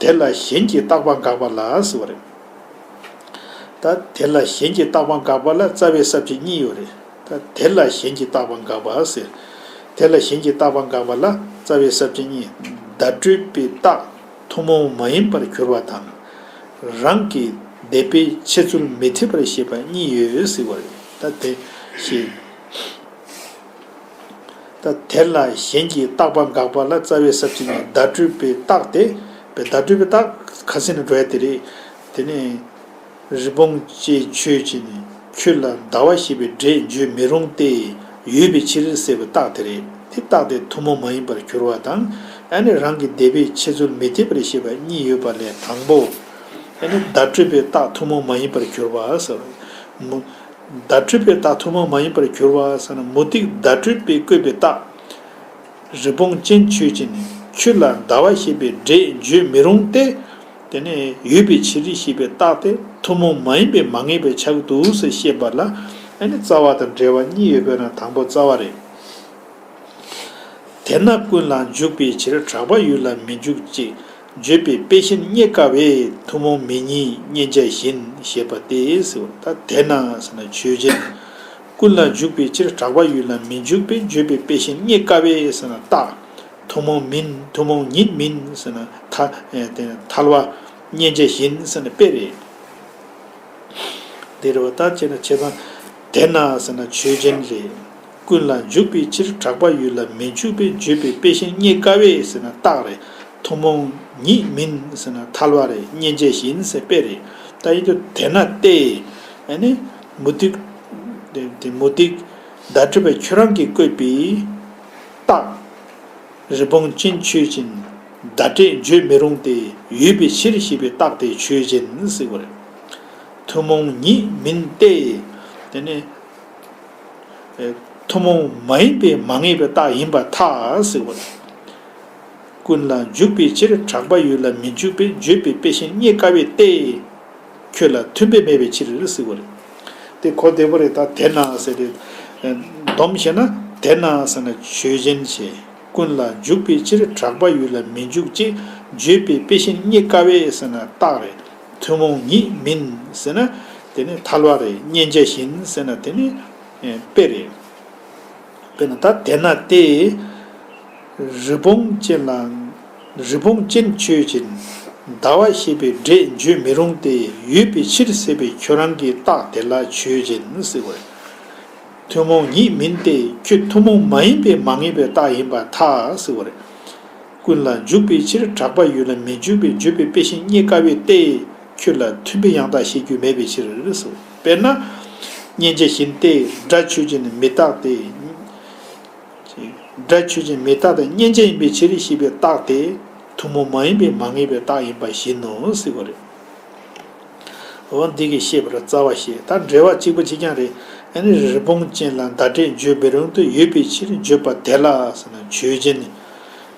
དེ་ལ་གཞན་གྱིས་བཏགས་པ་དགག་པ་ལ་ཟེར་བ་རེད། ད་དེ་ལ་གཞན་གྱིས་བཏགས་པ་དགག་པ་ལ་རྩ་བའི་ས་བཅད་གཉིས་ཡོད་རེད། ད་དེ་ལ་གཞན་གྱིས་བཏགས་པ་དགག་པ་ཟེར། དེ་ལ་གཞན་གྱིས་བཏགས་པ་དགག་པ་ལ་རྩ་བའི་ས་བཅད་གཉིས། བརྡ་སྤྲོད་པའི་རྟགས་ཐུན་མོང་མ་ཡིན་པར་གྱུར་པ་དང་། རང་གི་སྡེ་པའི་འཆད་ཚུལ་མི་འཐད་པར་བཤད་པ་གཉིས་ཡོད་ཟེར་བ་རེད། ད་དེ་ཞེས། ད་དེ་ལ་གཞན་གྱིས་བཏགས་པ་དགག་པ་ལ་རྩ་བའི་ས་བཅད་གཉིས། བརྡ་སྤྲོད་པའི་རྟགས་དེ། བརྡ་སྤྲོད་པའི་རྟགས་ཁ་སང་ནས་འགྲོ་ཡ་དེ་རེད། དེ་ནས། རི་བོང་ཅན་ཆོས་ཅན། ཁྱོད་ལ་ཟླ་བ་ཞེས་པའི་སྒྲས་བརྗོད་མི་རུང་སྟེ། ཡོད་པའི་ཕྱིར་ཟེར་བའི་རྟགས་དེ་རེད། དེ་རྟགས་དེ་ཐུན་མོང་མ་ཡིན་པར་གྱུར་པ་དང་། ཨ་ནི་རང་གི་སྡེ་པའི་འཆད་ཚུལ་མི་འཐད་པར་བཤད་པ་གཉིས་ཡོད་པ་ལས་དང་པོ། ཨ་ནི་བརྡ་སྤྲོད་པའི་རྟགས་ཐུན་མོང་མ་ཡིན་པར་གྱུར་པ་ཟེར། མུ། བརྡ་སྤྲོད་པའི་རྟགས་ཐུན་མོང་མ་ཡིན་པར་གྱུར་པ་ཟེར་ན་མུ་སྟེགས་བརྡ་སྤྲོད་པས་བཀོད་པའི་རྟགས། རི་བོང་ཅན་ཆོས་ཅན། ཁྱོད་ལ་ཟླ་བ་ཞེས་པའི་སྒྲས་བརྗོད་མི་རུང་སྟེ། དེ་ནས་ཡོད་པའི་ཕྱིར་ཞེས་པའི་རྟགས་དེ་ཐུན་མོང་མ་ཡིན་པས་མ་ངེས་པས་ཁྱབ་འདུག་ཟེར་བཤད་པ་ལ་ཨ་ནི་རྩ་བ་དང་འབྲེལ་བ་གཉིས་ཡོད་པས་ན་དང་པོ་རྩ་བ་རེད། དེས་ན་ཀུན་ལ་འཇུག་པའི་ཕྱིར་གྲགས་པ་ཡུལ་ལ་མི་འཇུག་ཅེས་བརྗོད་པའི་དཔེ་གཞན་རྙེད་དཀའ་བས་ཐུན་མོང་མིན་ཉིད་མཉན་བྱ་བཞིན་ཞེས་པ་སྟེ་ཟེར་བ། ད་དེས་ན་ཟེར་ན་ཆོས་ཅན། ཀུན་ལ་འཇུག་པའི་ཕྱིར་གྲགས་པ་ཡུལ་ལ་མི་འཇུག་པས་བརྗོད་པའི་དཔེ་གཞན་རྙེད་དཀའ་བས་ཟེར་ན་རྟགས། ཐུན་མོང་མིན། ཐུན་མོང་ཉིད་མིན་ཟེར་ན་ཐ། ཨེ། དེ་ཐལ་བ། མཉན་བྱ་བཞིན་ཟེར་ན་དཔེ་རེད། དེ་རེད་བ། ད་བྱས་ན་བྱས་ཙང་དེས་ན་ཟེར་ན་ཆོས་ཅན་རེད། ཀུན་ལ་འཇུག་པའི་ཕྱིར་གྲགས་པ་ཡུལ་ལ་མི་འཇུག་པས་བརྗོད་པའི་དཔེ་གཞན་རྙེད་དཀའ་བས་ཟེར་ན་རྟགས་རེད། ཐུན་མོང་ཉིད་མིན་ཟེར་ན་ཐལ་བ་རེད། མཉན་བྱ་བཞིན་ཟེར་དཔེ་རེད། ད་ཡིན་དུས་དེས་ན་སྟེ། ཨ་ནི། མུ་སྟེགས། དེ་དེ་མུ་སྟེགས་བརྡ་སྤྲོད་པས་ཁྱོད་རང་གིས་བཀོད་པའི་རྟགས། རི་བོང་ཅན་ཆོས་ཅན། བརྡ་སྤྲོད་བརྗོད་མི་རུང་སྟེ། ཡོད་པའི་ཕྱིར་ཞེས་པའི་རྟགས་དེ་ཆོས་ཅན་ཟེར་བ་རེད། ཐུན་མོང་ཉིད་མིན་ཏེ། དེ་ནི། ཨེ། ཐུན་མོང་མ་ཡིན་པས་མ་ངེས་པའི་རྟགས་ཡིན་པར་ཐལ་ཟེར་བ་རེད། ཀུན་ལ་འཇུག་པའི་ཕྱིར་གྲགས་པ་ཡུལ་ལ་མི་འཇུག་པས་བརྗོད་པའི་དཔེ་གཞན་རྙེད་དཀའ་བས་ཏེ། ཁྱོད་ལ་མཐུན་པས་མེད་པའི་ཕྱིར་ཟེར་བ་རེད། དེ་གོ་བདེ་པོ་རེད། ད་དེས་ན་ཟེར་ཏེ། སྡོམ་བྱས་ན་དེས་ན་ཟེར་ན་ཆོས་ཅན་བྱས། ཀུན་ལ་འཇུག་པའི་ཕྱིར་གྲགས་པ་ཡུལ་ལ་མི་འཇུག་ཅེས་བརྗོད་པའི་དཔེ་གཞན་རྙེད་དཀའ་བས་ཟེར་ན་རྟགས་རེད། ཐུན་མོང་ཉིད་མིན་ཟེར་ན་དེ་ནི་ཐལ་བ་རེད། མཉན་བྱ་བཞིན་ཟེར་ན་དེ་ནི་དཔེ་རེད། དཔེར་ན་ད་དེས་ན་སྟེ། རི་བོང་ཅན་ལ། རི་བོང་ཅན་ཆོས་ཅན། ཟླ་བ་ཞེས་པའི་སྒྲས་བརྗོད་མི་རུང་སྟེ། ཡོད་པའི་ཕྱིར་ཟེར་བའི་ཁྱོད་རང་གི་རྟགས་དེ་ལ་ཆོས་ཅན་ཟེར་བ། ཐུན་མོང་ཉིད་མིན་ཏེ། ཁྱོད་ཐུན་མོང་མ་ཡིན་པའི་མ་ངེས་པའི་རྟགས་ཡིན་པར་ཐལ་ཟེར་བ་རེད། ཀུན་ལ་འཇུག་པའི་ཕྱིར་གྲགས་པ་ཡོད་ལ་མི་འཇུག་པའི་བརྗོད་པའི་དཔེ་བཞིན་རྙེད་དཀའ་བས་ཏེ། ཁྱོད་ལ་མཐུན་དཔེ་ཡང་དག་བཤད་རྒྱུ་མེད་པའི་ཕྱིར་ཟེར། དཔེར་ན། མཉན་བྱ་བཞིན་ཏེ། སྒྲ་ཆོས་ཅན་མི་རྟག་སྟེ། སྒྲ་ཆོས་ཅན་མི་རྟག་སྟེ་མཉན་བྱ་ཡིན་པའི་ཕྱིར་ཞེས་པའི་རྟགས་དེ་ཐུན་མོང་མ་ཡིན་པའི་མ་ངེས་པའི་རྟགས་ཡིན་པ་བཞིན་ནོ་ཟེར་བ་རེད། འོ་འདི་གིས་བཤད་པར་རྩ་བ་ཞེས། ད་འགྲེལ་བ་གཅིག་པ་གཅིག་རྐྱང་རེད། ཨ་ནི་རི་བོང་ཅན་ལ་ཟླ་སྒྲས་བརྗོད་མི་རུང་སྟེ་ཡོད་པའི་ཕྱིར་བརྗོད་པ་དེ་ལ་ཟེར་ན་ཆོས་ཅན།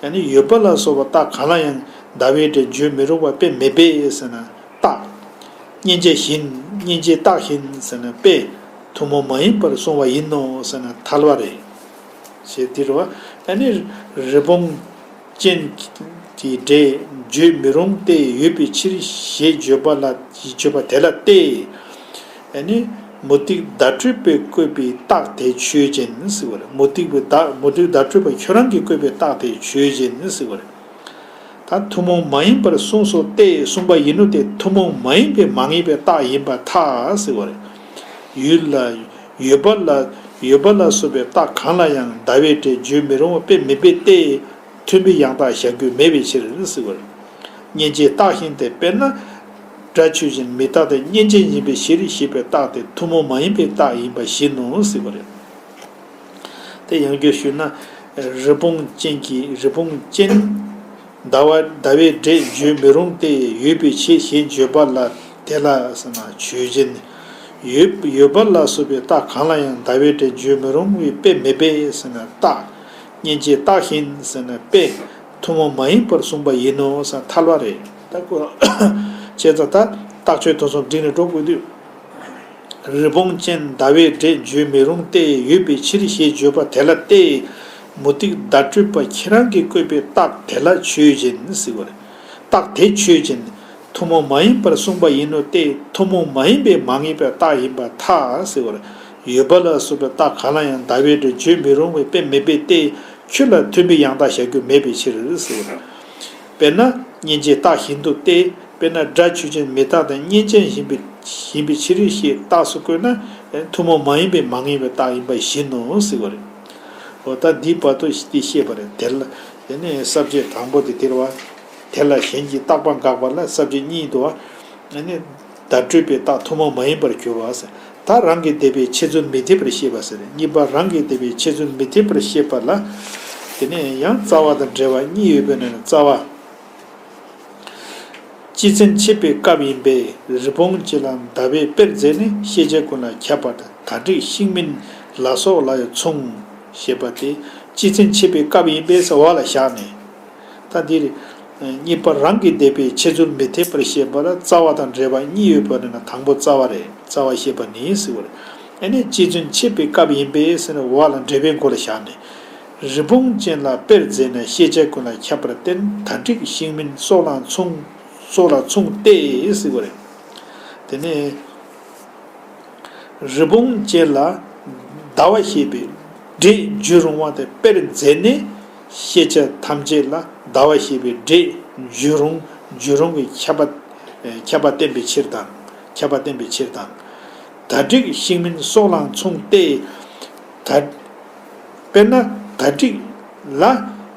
ཨ་ནི་ཡོད་པ་ལ་སོགས་པ་རྟགས་གང་ལ་ཡང་ཟླ་བའི་སྒྲས་བརྗོད་མི་རུང་བ་དཔེ་མེད་པས་ཟེར་ན་རྟགས། མཉན་བྱ་བཞིན། མཉན་བྱའི་རྟགས་བཞིན་ཟེར་ན་དཔེ། ཐུན་མོང་མ་ཡིན་པར་གསུངས་པ་ཡིན་ནོ་ཟེར་ན་ཐལ་བ་རེད། ཞེས་འདིར་བ། ཨ་ནི་རི་བོང་ཅན་གྱི་སྒྲས་བརྗོད་མི་རུང་སྟེ་ཡོད་པའི་ཕྱིར་ཞེས་བརྗོད་པ་ལ་བརྗོད་པ་དེ་ལ་སྟེ། ཨ་ནི་མུ་སྟེགས་བརྡ་སྤྲོད་པས་བཀོད་པའི་རྟགས་དེ་ཆོས་ཅན་ཟེར་བ་རེད། མུ་སྟེགས་པའི་བརྡ་མུ་སྟེགས་བརྡ་སྤྲོད་པ་ཁྱོད་རང་གིས་བཀོད་པའི་རྟགས་དེ་ཆོས་ཅན་ཟེར་བ་རེད། ད་ཐུན་མོང་མ་ཡིན་པར་གསུངས་སོ་སྟེ་གསུངས་པ་ཡིན་ནོ་དེ་ཐུན་མོང་མ་ཡིན་པའི་མ་ངེས་པའི་རྟགས་ཡིན་པར་ཐལ་ཟེར་བ་རེད། ཡུལ་ལ་ཡོད་པ་ལ་ཡོད་པ་ལ་སོགས་པའི་རྟགས་གང་ལ་ཡང་ཟླ་བའི་སྒྲས་བརྗོད་མི་རུང་བ་དཔེ་མེད་པས་ཏེ། མཐུན་པའི་ཡང་དག་བཞག་རྒྱུ་མེད་པའི་ཕྱིར་ཟེར་བ་རེད། མཉན་བྱའི་རྟགས་བཞིན་ཏེ། དཔེར་ན། སྒྲ་ཆོས་ཅན་མི་རྟག་སྟེ་མཉན་བྱ་ཡིན་པའི་ཕྱིར་ཞེས་པའི་རྟགས་དེ་ཐུན་མོང་མ་ཡིན་པའི་རྟགས་ཡིན་པ་བཞིན་ནོ་ཟེར་བ་རེད། དེ་ཡང་བསྐྱར་ཞུས་ན། རི་བོང་ཅན་གྱི་རི་བོང་ཅན། ཟླ་བ་ཟླ་བའི་སྒྲས་བརྗོད་མི་རུང་སྟེ་ཡོད་པའི་ཕྱིར་ཞེས་བརྗོད་པ་ལ་དེ་ལ་ཟེར་ན་ཆོས་ཅན། ཡོད་ཡོད་པ་ལ་སོགས་པའི་རྟགས་གང་ལ་ཡང་ཟླ་བའི་སྒྲས་བརྗོད་མི་རུང་བའི་དཔེ་མེད་པས་ཟེར་ན་རྟགས། མཉན་བྱའི་རྟགས་བཞིན་ཟེར་ན་དཔེ། ཐུན་མོང་མ་ཡིན་པར་གསུངས་པ་ཡིན་ནོ་ཟེར་ན་ཐལ་བ་རེད། ད་ཁོ། བྱས་ཙང་ད་རྟགས་ཆོས་དོན་གསུམ་བསྒྲིགས་ནས་འགྲོ་དགོས་དུས། རི་བོང་ཅན་ཟླ་བའི་སྒྲས་བརྗོད་མི་རུང་སྟེ་ཡོད་པའི་ཕྱིར་ཞེས་བརྗོད་པ་དེ་ལ་སྟེ། མུ་སྟེགས་བརྡ་སྤྲོད་པ་ཁྱེད་རང་གིས་བཀོད་པའི་རྟགས་དེ་ལ་ཆོས་ཅན་ཟེར་བ་རེད། རྟགས་དེ་ཆོས་ཅན། ཐུན་མོང་མ་ཡིན་པར་གསུངས་པ་ཡིན་ནོ་སྟེ་ཐུན་མོང་མ་ཡིན་པའི་མ་ངེས་པའི་རྟགས་ཡིན་པར་ཐལ་ཟེར་བ་རེད། ཡོད་པ་ལ་སོགས་པའི་རྟགས་གང་ལ་ཡང་ཟླ་བའི་སྒྲས་བརྗོད་མི་རུང་བའི་དཔེ་མེད་པས་ཏེ། ཁྱོད་ལ་མཐུན་པའི་ཡང་དག་བཞག་རྒྱུ་མེད་པའི་ཕྱིར་ཟེར་བ་རེད། དཔེར་ན་མཉན་བྱའི་རྟགས་བཞིན་དུ་སྟེ། དཔེར་ན་སྒྲ་ཆོས་ཅན་མི་རྟག་དང་མཉན་བྱ་ཡིན་པའི་ཡིན་པའི་ཕྱིར་ཞེས་རྟགས་སུ་བཀོད་ན། ཐུན་མོང་མ་ཡིན་པའི་མ་ངེས་པའི་རྟགས་ཡིན་པ་བཞིན་ནོ་ཟེར་བ་རེད། འོ་ད་འདིའི་བར་དུ་འདི་བཤད་པ་རེད། དེ་ལ་དེ་ནས་ས་བཅད་དང་པོ་དེ་དེར་བ། དེ་ལ་གཞན་གྱིས་རྟག་པ་དགག་པ་ལ་ས་བཅད་གཉིས་འདུག་བ། ཨ་ནི་བརྡ་སྤྲོད་པའི་རྟགས་ཐུན་མོང་མ་ཡིན་པར་གྱུར་པ་ཟེར། ད་རང་གི་འདོད་པའི་འཆད་ཚུལ་མི་འཐད་པར་བཤད་པ་ཟེར། གཉིས་པ་རང་གི་འདོད་པའི་འཆད་ཚུལ་མི་འཐད་པར་བཤད་པ་ལ། དེ་ནས་ཡང་རྩ་བ་དང་འབྲེལ་བ་གཉིས་ཡོད་པའི་ནང་ནས་རྩ་བ། སྤྱི་མཚན་འཆད་པའི་སྐབས་ཡིན་པས་རི་བོང་ཅན་ལ་ཟླ་བས་དཔེར་མཛད་ནས་ཤེས་བྱ་ཀུན་ལ་ཁྱབ་པ་དང་དག་སྒྲིག་ཤིང་མིན་ལ་སོགས་ལ་ཡང་མཚུངས། ཞེས་པ་དེ་སྤྱི་མཚན་འཆད་པའི་སྐབས་ཡིན་པས་འོག་ལ་བཞག་ནས། ད་འདིར། གཉིས་པ་རང་གི་འདོད་པའི་འཆད་ཚུལ་མི་འཐད་པར་བཤད་པ་ལ་རྩ་བ་དང་འབྲེལ་བ་གཉིས་ཡོད་པ་ནི་དང་པོ་རྩ་བ་རེད། རྩ་བ་བཤད་པ་ནི་ཟེར་བ་རེད། ཨ་ནི་སྤྱི་མཚན་འཆད་པའི་སྐབས་ཡིན་པས་ཟེར་ནས་འོག་ལ་འགྲེལ་པའི་མགོ་ལ་བཞག་ནས། རི་བོང་ཅན་ལ་དཔེར་མཛད་ནས་ཤེས་བྱ་ཀུན་ལ་ཁྱབ་པར་བསྟན། དག་སྒྲིག་ཤིང་མིན་སོགས་ལ་མཚུངས། སོགས་ལ་མཚུངས་ཏེ་ཟེར་བ་རེད། དེ་ནས། རི་བོང་ཅན་ལ་ཟླ་བ་ཞེས་པའི་སྒྲས་བརྗོད་རུང་བ་དེ་དཔེར་མཛད་ནས་ཤེས་བྱ་ཐམས་ཅད་ལ་ཟླ་བ་ཞེས་པའི་སྒྲས་བརྗོད་རུང་བརྗོད་རུང་གི་ཁྱབ་པ་ཁྱབ་པ་བསྟན་པའི་ཕྱིར་དང་། ཁྱབ་པ་བསྟན་པའི་ཕྱིར་དང་། དག་སྒྲིག་ཤིང་མིན་སོགས་ལའང་མཚུངས་ཏེ། ད། དཔེར་ན་དག་སྒྲིག་ལ་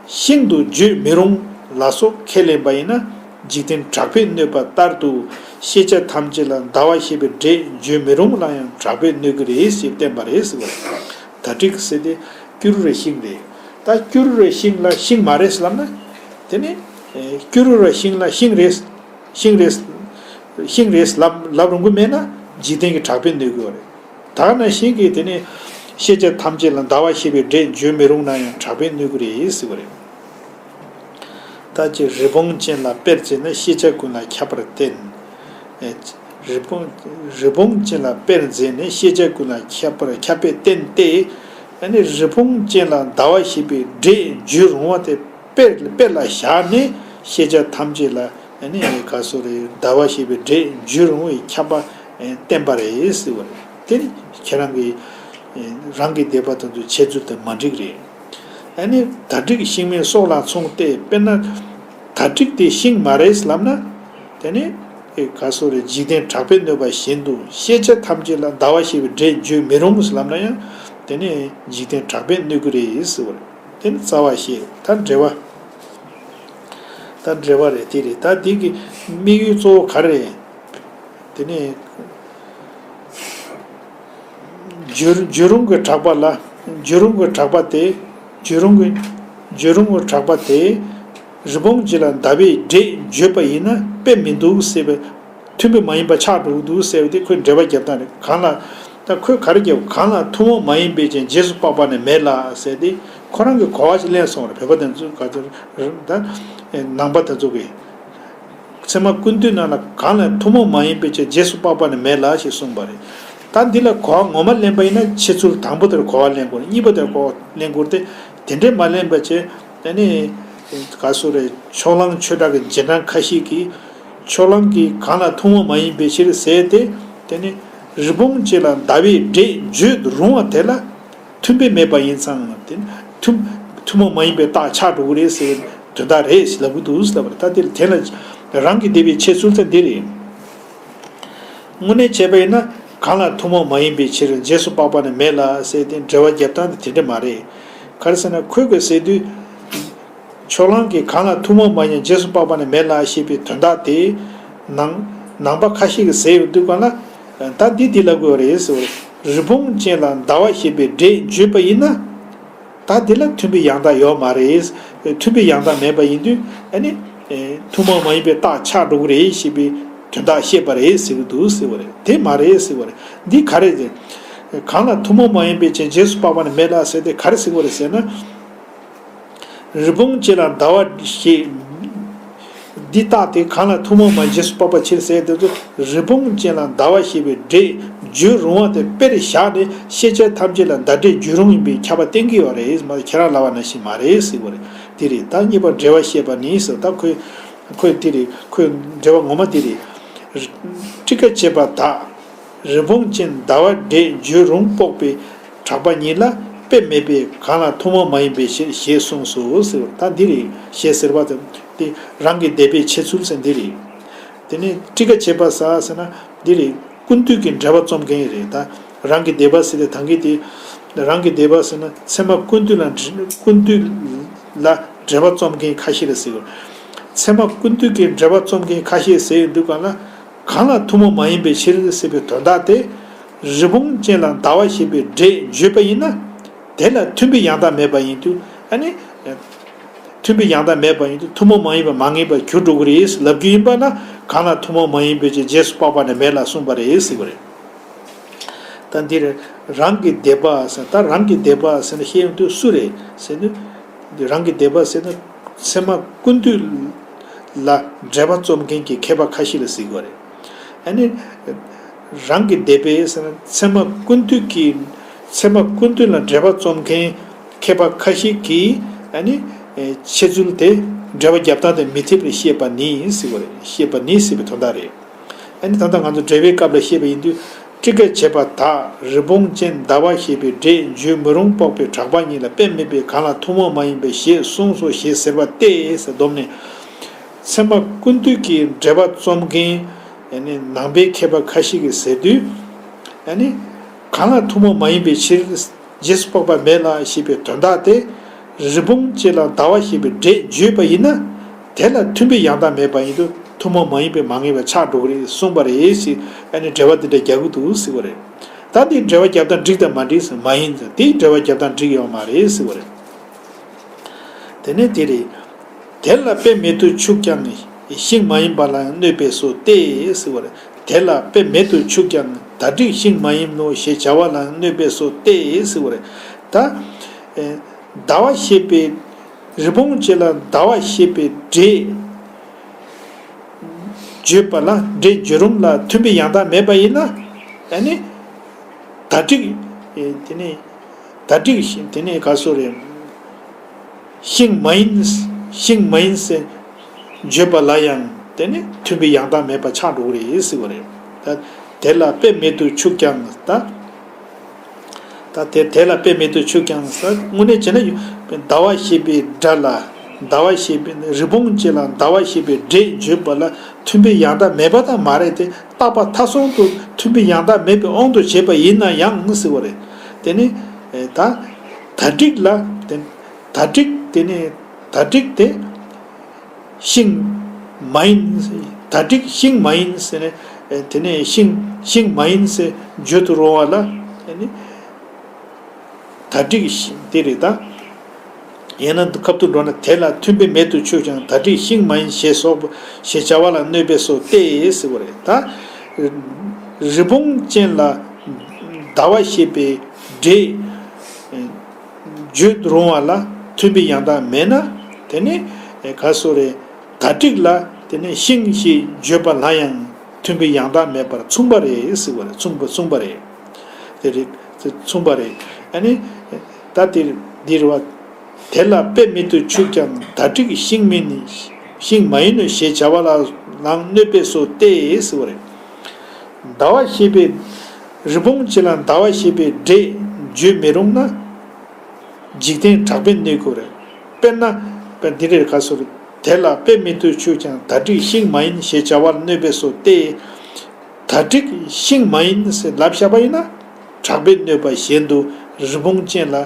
ཤིང་དུ་བརྗོད་མི་རུང་ལ་སོགས་ཁས་ལེན་པ་ཡིན་ན་འཇིག་རྟེན་གྲགས་པས་གནོད་པ་ལྟར་དུ་ཤེས་བྱ་ཐམས་ཅད་ལ་ཟླ་བ་ཞེས་པའི་སྒྲས་བརྗོད་མི་རུང་ལ་ཡང་གྲགས་པས་གནོད་ཀྱི་རེད་ཞེས་བསྟན་པ་རེད་ཟེར་བ་རེད། དག་སྒྲིག་ཟེར་ཏེ་སྐྱུ་རུ་ར་ཤིང་རེད། ད་སྐྱུ་རུ་ར་ཤིང་ལ་ཤིང་མ་རེད་ལབ་ན། དེ་ནི་སྐྱུ་རུ་ར་ཤིང་ལ་ཤིང་རེད། ཤིང་རེད། ཤིང་རེད་ལབ་ལབ་རུང་གི་མེད་ན་འཇིག་རྟེན་གྱི་གྲགས་པས་གནོད་ཀྱི་ཡོད་རེད། ད་ནང་བཞིན་གྱི་དེ་ནི་ཤེས་བྱ་ཐམས་ཅད་ལ་ཟླ་བ་ཞེས་པའི་སྒྲས་བརྗོད་མི་རུང་ན་ཡང་གྲགས་པས་གནོད་ཀྱི་རེད་ཟེར་བ་རེད། ད་ཅི་རི་བོང་ཅན་ལ་དཔེར་མཛད་ནས་ཤེས་བྱ་ཀུན་ལ་ཁྱབ་པར་བསྟན། རི་བོང་རི་བོང་ཅན་ལ་དཔེར་མཛད་ནས་ཤེས་བྱ་ཀུན་ལ་ཁྱབ་པར་ཁྱབ་པས་བསྟན་ཏེ། ཨ་ནི་རི་བོང་ཅན་ལ་ཟླ་བ་ཞེས་པའི་སྒྲས་བརྗོད་རུང་བ་དེ། དཔེར་དཔེར་ལ་བཞག་ནས་ཤེས་བྱ་ཐམས་ཅད་ལ་ཨ་ནི་ག་སོ་རེ་ཟླ་བ་ཞེས་པའི་སྒྲས་བརྗོད་རུང་བའི་ཁྱབ་པ་བསྟན་པ་རེད་ཟེར་བ་རེད། དེ་ནི་ཁྱེད་རང་གི་རང་གི་འདོད་པ་དང་དུ་འཆད་ཚུལ་དེ་མ་འགྲིག་རེད། ཨ་ནི་དག་སྒྲིག་ཤིང་མིན་སོགས་ལ་མཚུངས་ཏེ་དཔེར་ན་དག་སྒྲིག་དེ་ཤིང་མ་རེད་ལབ་ན་དེ་ནི་ག་སོ་རེ་འཇིག་རྟེན་གྲགས་པས་གནོད་པ་བཞིན་དུ་ཤེས་བྱ་ཐམས་ཅད་ལ་ཟླ་བ་ཞེས་པའི་སྒྲས་བརྗོད་མི་རུང་ལབ་ན་ཡང་། དེ་ནས་འཇིག་རྟེན་གྲགས་པས་གནོད་ཀྱི་རེད་ཟེར་བ་རེད། དེ་ནི་རྩ་བ་ཤེས། ད་འགྲེལ་བ། ད་འགྲེལ་བ་རེད། དེ་རེད། ད་འདི་གི་དམིགས་ཡུལ་གཙོ་བོ་ག་རེ་རེད། དེ་ནས་བརྗོད་བརྗོད་རུང་གི་གྲགས་པ་ལ། བརྗོད་རུང་གི་གྲགས་པ་དེ། བརྗོད་རུང་གི་བརྗོད་རུང་གི་གྲགས་པ་དེ་རི་བོང་ཅན་ལ་ཟླ་བའི་སྒྲས་བརྗོད་པ་ཡིན་ན་དཔེ་མི་འདུག་ཟེར་བའི། མཐུན་པའི་མ་ཡིན་པ་ཆགས་འགྲོ་གི་འདུག་ཟེར་བ་དེ་ཁོས་འགྲེལ་པ་རྒྱབ་སྟངས་རེད། གང་ལ། ད་ཁོས་ག་རེ་རྒྱབ། གང་ལ་ཐུན་མོང་མ་ཡིན་པའི་ཕྱིར་རྗེས་སུ་དཔག་པ་ནི་མེད་ལ་ཟེར་ཏེ། ཁོ་རང་གི་གོ་བ་ཞིག་ལེན་སོང་རེད། བོད་པ་དེ་ཚོ་ག་ཚོད་ད་ནང་པ་དེ་ཚོ་གི། ཚད་མ་ཀུན་བཏུས་ནང་ལ་གང་ལ་ཐུན་མོང་མ་ཡིན་པའི་ཕྱིར་རྗེས་སུ་དཔག་པ་ནི་མེད་ལ་ཞེས་གསུངས་པ་རེད། ད་འདི་ལ་གོ་བ་ངོ་མ་ལེན་པ་ཡིན་ན་ཕྱི་ཚུལ་དང་པོ་དེར་གོ་བ་ལེན་དགོས། གཉིས་པ་དེར་གོ་བ་ལེན་དགོས་ཏེ། དེ་འདྲས་མ་ལེན་པ་བྱས། དེ་ནི་ག་སོ་རེད། ཕྱོགས་གླང་ཆོས་གྲགས་ཀྱི་རྗེས་འབྲང་ཁ་ཤས་ཀྱིས། ཕྱོགས་གླང་གིས་གང་ལ་ཐུན་མོང་མ་ཡིན་པའི་ཕྱིར་ཟེར་ཏེ། དེ་ནི་རི་བོང་ཅན་ལ་ཟླ་བའི་སྒྲས་བརྗོད་རུང་བ་དེ་ལ་མཐུན་དཔེ་མེད་པ་ཡིན་ཙང་། དེ་ནི་ཐུན་ཐུན་མོང་མ་ཡིན་པའི་རྟགས་ཆགས་འགྲོ་གི་རེད་ཟེར་བའི་དོན་དག་རེད་ལབ་ཀྱི་འདུག་ལབ་པ་རེད། ད་དེ་དེ་ལ་རང་གི་སྡེ་པའི་འཆད་ཚུལ་ཚན་འདི་རེད། དངོས་གནས་བྱས་པ་ཡིན་ན། གང་ལ་ཐུན་མོང་མ་ཡིན་པའི་ཕྱིར་རྗེས་སུ་དཔག་པ་ནི་མེད་ལ་ཟེར་ཏེ་འགྲེལ་བ་རྒྱབ་སྟངས་དེ་དེ་འདྲ་མ་རེད། ག་རེ་ཟེར་ན་ཁོས་གི་ཟེར་དུས། ཕྱོགས་གླང་གིས་གང་ལ་ཐུན་མོང་མ་ཡིན་རྗེས་སུ་དཔག་པ་ནི་མེད་ལ་ཞེས་པའི་དོན་དག་དེ། ནང་ནང་པ་ཁ་ཤས་ཀྱིས་ཟེར་ཡོང་དུས་གང་ལ། ད་འདི་འདི་ལབ་དགོས་རེད་ཟེར་བ་རེད། རི་བོང་ཅན་ལ་ཟླ་བ་ཞེས་པའི་སྒྲས་བརྗོད་པ་ཡིན་ན། ད་དེ་ལ་མཐུན་དཔེའི་ཡང་དག་ཡོད་མ་རེད། མཐུན་དཔེའི་ཡང་དག་མེད་པ་ཡིན་དུས་ཨ་ནི། ཐུན་མོང་མ་ཡིན་པའི་རྟགས་ཆགས་འགྲོ་གི་རེད་ཞེས་པའི་དོན་དག་བཤད་པ་རེད་ཟེར་གྱི་འདུག་ཟེར་བ་རེད། དེ་མ་རེད་ཟེར་བ་རེད། འདི་ག་རེ་རེད། གང་ལ་ཐུན་མོང་མ་ཡིན་པའི་ཕྱིར་རྗེས་སུ་དཔག་པ་ནི་མེད་ལ་ཟེར་ཏེ་ག་རེ་ཟེར་གྱི་རེད་ཟེར་ན། རི་བོང་ཅན་ལ་ཟླ་བ་ཞེས། འདི་རྟགས་དེ་གང་ལ་ཐུན་མོང་མ་རྗེས་སུ་དཔག་པའི་ཕྱིར་ཟེར་དེ་ཚོ་རི་བོང་ཅན་ལ་ཟླ་བ་ཞེས་པའི་སྒྲས་བརྗོད་རུང་བ་དེ་དཔེར་བཞག་ནས་ཤེས་བྱ་ཐམས་ཅད་ལ་ཟླ་སྒྲས་བརྗོད་རུང་ཡིན་པའི་ཁྱབ་པ་བསྟན་གྱི་ཡོད་རེད། མ་ཁྱེད་རང་ལབ་པ་ནང་བཞིན་མ་རེད་ཟེར་བ་རེད། དེ་རེད། ད་གཉིས་པ་འགྲེལ་བ་བཤད་པ་ནི་ཟེར། ད་ཁོས་ཁོས་དེ་རེད། ཁོས་འགྲེལ་བ་ངོ་མ་དེ་རེད། ཊཱི་ཀ་བྱེད་པ་དག་རི་བོང་ཅན་ཟླ་བ་སྒྲས་བརྗོད་རུང་དཔོག་པའི་གྲགས་པ་ཉིད་ལ་དཔེ་མེད་པས་གང་ལ་ཐུན་མོང་མ་ཡིན་པའི་ཕྱིར་ཞེས་གསུངས་སོ་ཟེར་བ། ད་འདི་རེད། ཞེས་ཟེར་བ་དེ་དེ་རང་གི་སྡེ་པའི་འཆད་ཚུལ་ཟེར་འདི་རེད། དེ་ནས་ཊཱི་ཀ་བྱེད་པ་ཟེར་ཟེར་ན་འདི་རེད། ཀུན་བཏུས་ཀྱི་འགྲེལ་པ་རྩོམ་མཁན་རེད། ད་རང་གི་སྡེ་པ་ཟེར་ཏེ་ད་གིན་དེ་རང་གི་སྡེ་པ་ཟེར་ན་ཚད་མ་ཀུན་བཏུས་ལ་ཀུན་བཏུས་ལ་འགྲེལ་པ་རྩོམ་མཁན་ཁ་ཤས་རེད་ཟེར་བ། ཚད་མ་ཀུན་བཏུས་ཀྱི་འགྲེལ་པ་རྩོམ་མཁན་ཁ་ཤས་ཟེར་ཡོང་དུས་གང་ལ། གང་ལ་ཐུན་མོང་མ་ཡིན་པའི་ཕྱིར་ཟེར་བའི་དོན་དག་དེ། རི་བོང་ཅན་ལ་ཟླ་བ་ཞེས་པའི་སྒྲས་བརྗོད་པ་ཡིན་ན། དེ་ལ་མཐུན་དཔེའི་ཡང་དག་མེད་པ་ཡིན་དུས་ཨ་ནི། མཐུན་དཔེའི་ཡང་དག་མེད་པ་ཡིན་དུས་ཐུན་མོང་མ་ཡིན་པ་མ་ངེས་པར་གྱུར་འགྲོ་གི་རེད་ལབ་རྒྱུ་ཡིན་པ་ན། གང་ལ་ཐུན་མོང་མ་ཡིན་པའི་ཕྱིར་རྗེས་སུ་དཔག་པ་ནི་མེད་ལ་གསུངས་པ་རེད་ཟེར་བ་རེད། ད་འདིར་རང་གི་སྡེ་པ་ཟེར། ད་རང་གི་སྡེ་པ་ཟེར་ན་ཤེས་ཡོང་དུས་སུ་རེད་ཟེར་ན། རང་གི་སྡེ་པ་ཟེར་ན་ཚད་མ་ཀུན་བཏུས་ལ་འགྲེལ་པ་རྩོམ་མཁན་གྱི་མཁས་པ་ཁ་ཤས་ལ་ཟེར་གྱི་ཡོད་རེད། ཨ་ནི། རང་གི་སྡེ་པས་ཟེར་ན་ཚད་མ་ཀུན་བཏུས་ཀྱི། ཚད་མ་ཀུན་བཏུས་ལ་འགྲེལ་པ་རྩོམ་མཁན་མཁས་པ་ཁ་ཤས་ཀྱིས་ཨ་ནི། འཆད་ཚུལ་དེ་འགྲེལ་པ་རྒྱབ་སྟངས་དེ་མི་འཐད་པར་བཤད་པ་ནི་ཟེར་གྱི་ཡོད་རེད། བཤད་པ་ནི་ཟེར་བའི་དོན་དག་རེད། ཨ་ནི་ད་ལྟ་ང་ཚོ་འགྲེལ་པའི་སྐབས་ལ་བཤད་པ་ཡིན་དུས། ཊཱི་ཀ་བྱེད་པ་དག་རི་བོང་ཅན་ཟླ་བ་ཞེས་པའི་སྒྲས་བརྗོད་མི་རུང་དཔོག་པའི་གྲགས་པ་ཉིད་ལ་དཔེ་མེད་པས་གང་ལ་ཐུན་མོང་མ་ཡིན་པའི་ཞེས་གསུངས་སོ་ཞེས་ཟེར་བ་སྟེ་ཟེར། སྡོམ་ནས། ཚད་མ་ཀུན་བཏུས་ཀྱི་འགྲེལ་པ་རྩོམ་མཁན་ཨ་ནི་ནང་པའི་མཁས་པ་ཁ་ཤས་ཀྱིས་ཟེར་དུས། ཨ་ནི། གང་ལ་ཐུན་མོང་མ་ཡིན་པའི་ཕྱིར། རྗེས་སུ་དཔག་པ་མེད་ལ་ཞེས་པའི་དོན་དག་དེ། རི་བོང་ཅན་ལ་ཟླ་བ་ཞེས་པའི་སྒྲས་བརྗོད་པ་ཡིན་ན། དེ་ལ་མཐུན་དཔེའི་ཡང་དག་མེད་པ་ཡིན་དུས་ཐུན་མོང་མ་ཡིན་པའི་མ་ངེས་པ་ཆགས་འགྲོ་གི་རེད་གསུངས་པ་རེད་ཞེས་ཨ་ནི་འགྲེལ་པ་འདི་འདྲ་རྒྱག་གི་འདུག་ཟེར་བ་རེད། ད་འདི་འགྲེལ་པ་རྒྱབ་སྟངས་འགྲིག་དང་མ་འགྲིག་ཟེར། མ་ཡིན་ཟེར། དེའི་འགྲེལ་པ་རྒྱབ་སྟངས་འགྲིག་ཡོད་མ་རེད་ཟེར་བ་རེད། དེ་ནས་དེ་རེད། དེ་ལ་དཔེ་མེད་དུ་ཆུག་ཀྱང་ཤིང་མ་ཡིན་པ་ལ་ཡང་གནོད་པས་སོ་སྟེ་ཟེར་བ་རེད། དེ་ལ་དཔེ་མེད་དུ་ཆུག་ཀྱང་ད་འགྲིག་ཤིང་མ་ཡིན་ནོ་ཞེས་བྱ་བ་ལ་ཡང་གནོད་པས་སོ་སྟེ་ཟེར་བ་རེད། ད། ཟླ་བ་ཞེས་པའི། རི་བོང་ཅན་ལ་ཟླ་བ་ཞེས་པའི་སྒྲས་བརྗོད་པ་ལ་སྒྲས་བརྗོད་རུང་ལ་མཐུན་པའི་ཡང་དག་མེད་པ་ཡིན་ན། ཨ་ནི། ད་འགྲིག་དེ་ནི། ད་འགྲིག་ཤིང་དེ་ནི་ག་སོ་རེད། ཤིང་མ་ཡིན། ཤིང་མ་ཡིན་ཟེར་བརྗོད་པ་ལ་ཡང་དེ་ནི་མཐུན་པའི་ཡང་དག་མེད་པ་ཆགས་འགྲོ་གི་རེད་ཟེར་བ་རེད། ད་དེ་ལ་དཔེ་མེད་དུ་ཆུག་ཀྱང་ད། ད་དེ་དེ་ལ་དཔེ་མེད་དུ་ཆུག་ཀྱང་ཟེར། དངོས་གནས་བྱས་ན་ཟླ་བ་ཞེས་པའི་སྒྲ་ལ། ཟླ་བ་ཞེས་པའི་རི་བོང་ཅན་ལ་ཟླ་བ་ཞེས་པའི་སྒྲས་བརྗོད་པ་ལ་མཐུན་པའི་ཡང་དག་མེད་པ་དང་མ་རེད་དེ། རྟག་པ་མཐའ་སོང་དུ་མཐུན་པའི་ཡང་དག་མེད་པའི་དབང་དུ་བྱས་པ་ཡིན་ན་ཡང་ཟེར་བ་རེད། དེ་ནི། ད་ད་ཏྲིག་ལ་དེ་ད་ཏྲིག་དེ་ནས་ད་ཏྲིག་དེ་ཤིང་མ་ཡིན། ད་ཏྲིག་ཤིང་མ་ཡིན་ཟེར་ནས་དེ་ནས་ཤིང་ཤིང་མ་ཡིན་ཟེར་བརྗོད་དུ་རུང་བ་ལ་དེ་ནི་ད་ཏྲིག་ཤིང་དེ་རེད་ད། ཡང་ན་ཁབ་ཏུ་འགྲོ་ན་དེ་ལ་མཐུན་པའི་མེ་དུ་ཆུག་ཀྱང་ད་ཏྲིག་ཤིང་མ་ཡིན་ཞེས་སོགས་ཞེས་བྱ་བ་ལ་གནོད་པས་སོ་སྟེ་ཟེར་བ་རེད་ད། རི་བོང་ཅན་ལ་ཟླ་བ་ཞེས་པའི་སྒྲས་བརྗོད་རུང་བ་ལ་མཐུན་པའི་ཡང་དག་མེད་ན་དེ་ནི་ག་སོ་རེད། ད་ཏྲིག་ལ་དེ་ནི་ཤིང་ཞེས་བརྗོད་པ་ལ་ཡང་མཐུན་པའི་ཡང་དག་མེད་པར་མཚུངས་པ་རེད་ཟེར་བ་རེད། མཚུངས་པ་མཚུངས་པ་རེད། དེ་རེད། དེ་མཚུངས་པ་རེད། ཨ་ནི། ད་དེ་འདིར་བ། དེ་ལ་དཔེ་མེ་དུ་ཆུག་ཀྱང་ད་ཏྲིག་ཤིང་མིན་ཤིང་མ་ཡིན་ནོ་ཞེས་བྱ་བ་ལ་ལའང་གནོད་པས་སོ་སྟེ་ཟེར་བ་རེད། ཟླ་བ་ཞེས་པའི་རི་བོང་ཅན་ལ་ཟླ་བ་ཞེས་པའི་སྒྲས་བརྗོད་མི་རུང་ན། འཇིག་རྟེན་གྲགས་པས་གནོད་དགོས་རེད། དཔེར་ན། དཔེར་འདི་རེད་ག་སོ་རེད། དེ་ལ་དཔེ་མེ་དུ་ཆུག་ཀྱང་ད་ཏྲིག་ཤིང་མ་ཡིན་ཞེས་བྱ་བ་ལ་གནོད་པས་སོ་སྟེ། ད་ཏྲིག་ཤིང་མ་ཡིན་ཟེར་ལབ་བཞག་པ་ཡིན་ན། གྲགས་པས་གནོད་པ་བཞིན་དུ་རི་བོང་ཅན་ལ་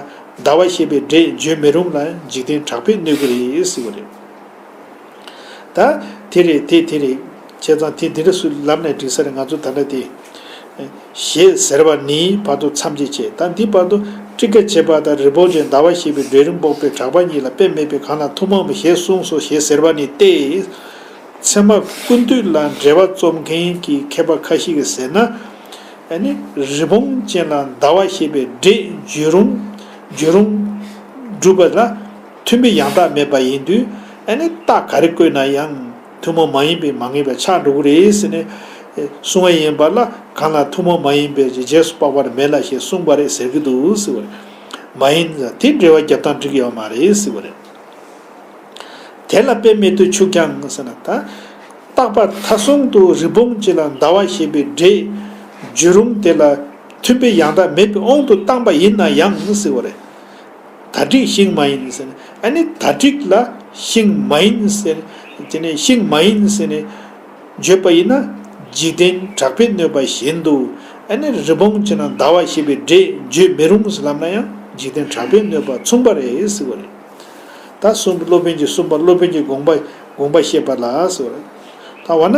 ཟླ་བ་ཞེས་པའི་སྒྲས་བརྗོད་མི་རུང་ལ་འཇིག་རྟེན་གྲགས་པས་གནོད་ཀྱི་རེད་ཟེར་བ་རེད། ད་དེ་རེད་དེ་དེ་རེད། བྱས་ཙང་དེ་འདི་འདྲ་སུ་ལབ་ནས་འགྲིག་ས་རེད། ང་ཚོ་ད་ལྟ་དེ། ཞེས་ཟེར་བ་ནི་བར་དུ་མཚམས་བཅད་བྱས། ད་འདི་བར་དུ་ཀྲི་ཀ་བྱེད་པ་དང་རི་བོང་ཅན་ཟླ་བ་ཞེས་པའི་སྒྲས་རི་བོང་སྤོགས་པའི་གྲགས་པ་གཉིས་ལ་དཔེ་མེད་པས་གང་ལ་ཐུན་མོང་མ་ཞེས་གསུངས་སོ་ཞེས་ཟེར་བ་ནི་སྟེ། ཚད་མ་ཀུན་བཏུས་ལ་འགྲེལ་པ་རྩོམ་མཁན་གྱི་མཁས་པ་ཁ་ཤས་ཀྱིས་ཟེར་ན། ཨ་ནི་རི་བོང་ཅན་ལ་ཟླ་བ་ཞེས་པའི་སྒྲས་བརྗོད་རུང་བརྗོད་རུང་སྒྲུབ་པ་ལ་མཐུན་པའི་ཡང་དག་མེད་པ་ཡིན་དུས། ཨ་ནི་རྟགས་ག་རེ་བཀོད་ན་ཡང་ཐུན་མོང་མ་ཡིན་པས་མ་ངེས་པ་ཆགས་འགྲོ་གི་རེད་ཟེར་ནས་གསུང་བ་ཡིན་པ་ལ། གང་ལ་ཐུན་མོང་མ་ཡིན་པའི་རྗེས་སུ་དཔག་པ་མེད་ལ་ཞེས་གསུངས་པ་རེད་ཟེར་གྱི་འདུག་ཟེར་བ་རེད། མ་ཡིན་ཙང་དེ་འགྲེལ་བ་རྒྱབ་སྟངས་འགྲིག་ཡོད་མ་རེད་ཟེར་བ་རེད། དེ་ལ་དཔེ་མེད་དུ་ཆུག་ཀྱང་ཟེར་ན་ད། རྟག་པ་མཐའ་གསུམ་དུ་རི་བོང་ཅན་ལ་ཟླ་བ་ཞེས་པའི་སྒྲས་བརྗོད་རུང་དེ་ལ་མཐུན་པའི་ཡང་དག་མེད་པའི་དབང་དུ་བཏང་པ་ཡིན་ན་ཡང་ཟེར་བ་རེད། ད་ཏྲིག་ཤིང་མ་ཡིན་ཟེར་ན། ཨ་ནི་ད་ཏྲིག་ལ་ཤིང་མ་ཡིན་ཟེར། དེ་ནས་ཤིང་མ་ཡིན་ཟེར་ནས་བརྗོད་པ་ཡིན་ན། འཇིག་རྟེན་གྲགས་པས་གནོད་པ་བཞིན་དུ། ཨ་ནི་རི་བོང་ཅན་ལ་ཟླ་བ་ཞེས་པའི་སྒྲས་བརྗོད་མི་རུང་ཟེར་ལབ་ན་ཡང་འཇིག་རྟེན་གྲགས་པས་གནོད་པ་མཚུངས་པ་རེད་ཟེར་བ་རེད། ད་གསུམ་སློབ་དཔོན་གྱིས་གསུམ་པ་སློབ་དཔོན་གྱི་དགོངས་པ་དགོངས་པ་བཤད་པ་ལ་ཟེར་བ་རེད། ད་འོ་ན།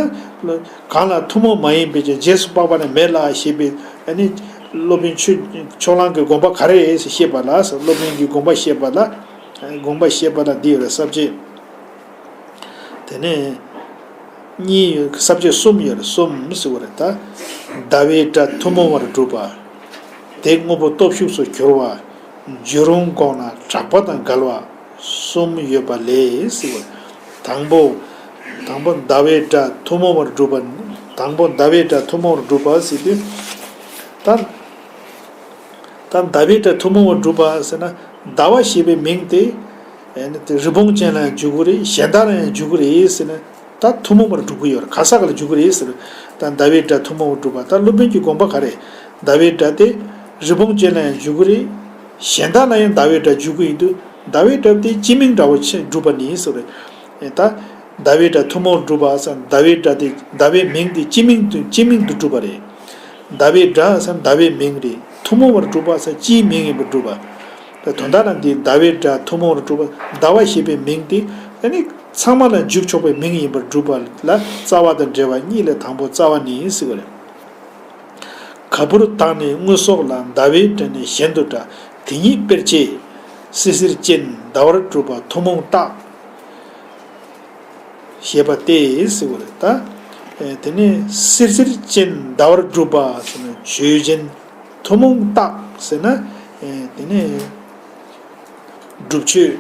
གང་ལ་ཐུན་མོང་མ་ཡིན་པའི་ཕྱིར་རྗེས་སུ་དཔག་པ་ནི་མེད་ལ་ཞེས་པའི་ཨ་ནི་སློབ་དཔོན་ཆོས་ཕྱོགས་གླང་གི་དགོངས་པ་ག་རེ་རེད་ཟེར་བཤད་པ་ལ་ཟེར། སློབ་དཔོན་གྱི་དགོངས་པ་བཤད་པ་ལ། དགོངས་པ་བཤད་པ་ལ་འདི་ཡོད་རེད། ས་བཅད་དེ་ནས་གཉིས་ཡོད། ས་བཅད་གསུམ་ཡོད་རེད། གསུམ་ཟེར་བ་རེད་ད། ཟླ་བའི་སྒྲ་ཐུན་མོང་བར་སྒྲུབ་པ། དེ་དངོས་པོ་སྟོབས་ཞུགས་སུ་གྱུར་པ། བརྗོད་རུང་དགོངས་ན་གྲགས་པ་དང་འགལ་བ་གསུམ་ཡོད་པ་ལས་ཟེར་བ། དང་པོ། དང་པོ་ཟླ་བའི་སྒྲ་ཐུན་མོང་བར་སྒྲུབ་པ། དང་པོ་ཟླ་བའི་སྒྲ་ཐུན་མོང་བར་སྒྲུབ་པ་ཟེར་དུས། ད། ད་ཟླ་བའི་སྒྲ་ཐུན་མོང་བར་སྒྲུབ་པ་ཟེར་ན། ཟླ་བ་ཞེས་པའི་མིང་དེ། ཨེ་ནི་དེ་རི་བོང་ཅན་ལ་ཡང་འཇུག་གི་རེད། གཞན་དག་ལ་ཡང་འཇུག་གི་རེད་ཟེར་ན། ད་ཐུན་མོང་བར་སྒྲུབ་ཀྱི་ཡོད་རེད། ག་ས་ག་ལ་འཇུག་གི་རེད་ཟེར། ད་ཟླ་བའི་སྒྲ་ཐུན་མོང་བར་སྒྲུབ་པ། ད་སློབ་དཔོན་གྱི་དགོངས་པ་ག་རེ། ཟླ་བའི་སྒྲ་དེ་རི་བོང་ཅན་ལ་ཡང་འཇུག་གི་རེད། གཞན་དག་ལ་ཡང་ཟླ་བའི་སྒྲ་འཇུག་གི་ཡིན་དུས། ཟླ་བའི་སྒྲ་དེ་སྤྱི་མིང་འདྲ་བོ་ཆེ་སྒྲུབ་པ་ནི་ཟེར་རེད། ཨེ་ད། ཟླ་བའི་སྒྲ་ཐུན་མོང་བར་སྒྲུབ་པ་ཟེར། ཟླ་བའི་སྒྲ་དེ་ཟླ་བའི་མིང་དེ་སྤྱི་མིང་དུ་སྤྱི་མིང་དུ་སྒྲུབ་པ་རེད། ཟླ་བའི་སྒྲ་ཟེར་ཟླ་བའི་མིང་རེད། ཐུན་མོང་བར་སྒྲུབ་པ་ཟེར་སྤྱིའི་མིང་ཡིན་པར་སྒྲུབ་པ། དོན་དག་ལ་འདི་ཟླ་བའི་སྒྲ་ཐུན་མོང་བར་སྒྲུབ་པ། ཟླ་བ་ཞེས་པའི་མིང་དེ་ཨ་ནི་ཚང་མ་ལ་འཇུག་ཆོག་པའི་མིང་ཡིན་པར་སྒྲུབ་པ་ལ་རྩ་བ་དང་འབྲེལ་བ་གཉིས་ལས་དང་པོ་རྩ་བ་ནི་ཟེར་བ་རེད། ག་བུར་བཏགས་ནས་དངོས་སོགས་ལ། ཟླ་བའི་སྒྲ་ནི་གཞན་དུ་གྲགས། དེ་ཉིད་དཔེར་བྱས། སྲིད་ཟེར་ཅན་ཟླ་བར་སྒྲུབ་པ་ཐུན་མོང་རྟགས། ཞེས་པ་སྟེ་ཟེར་བ་རེད་ད། ཨེ་དེ་ནས་སྲིད་ཟེར་ཅན་ཟླ་བར་སྒྲུབ་པ་ཟེར་ན་ཆོས་ཅན། ཐུན་མོང་རྟགས་ཟེར་ན་ཨེ་དེ་ནས་སྒྲུབ་ཆོས།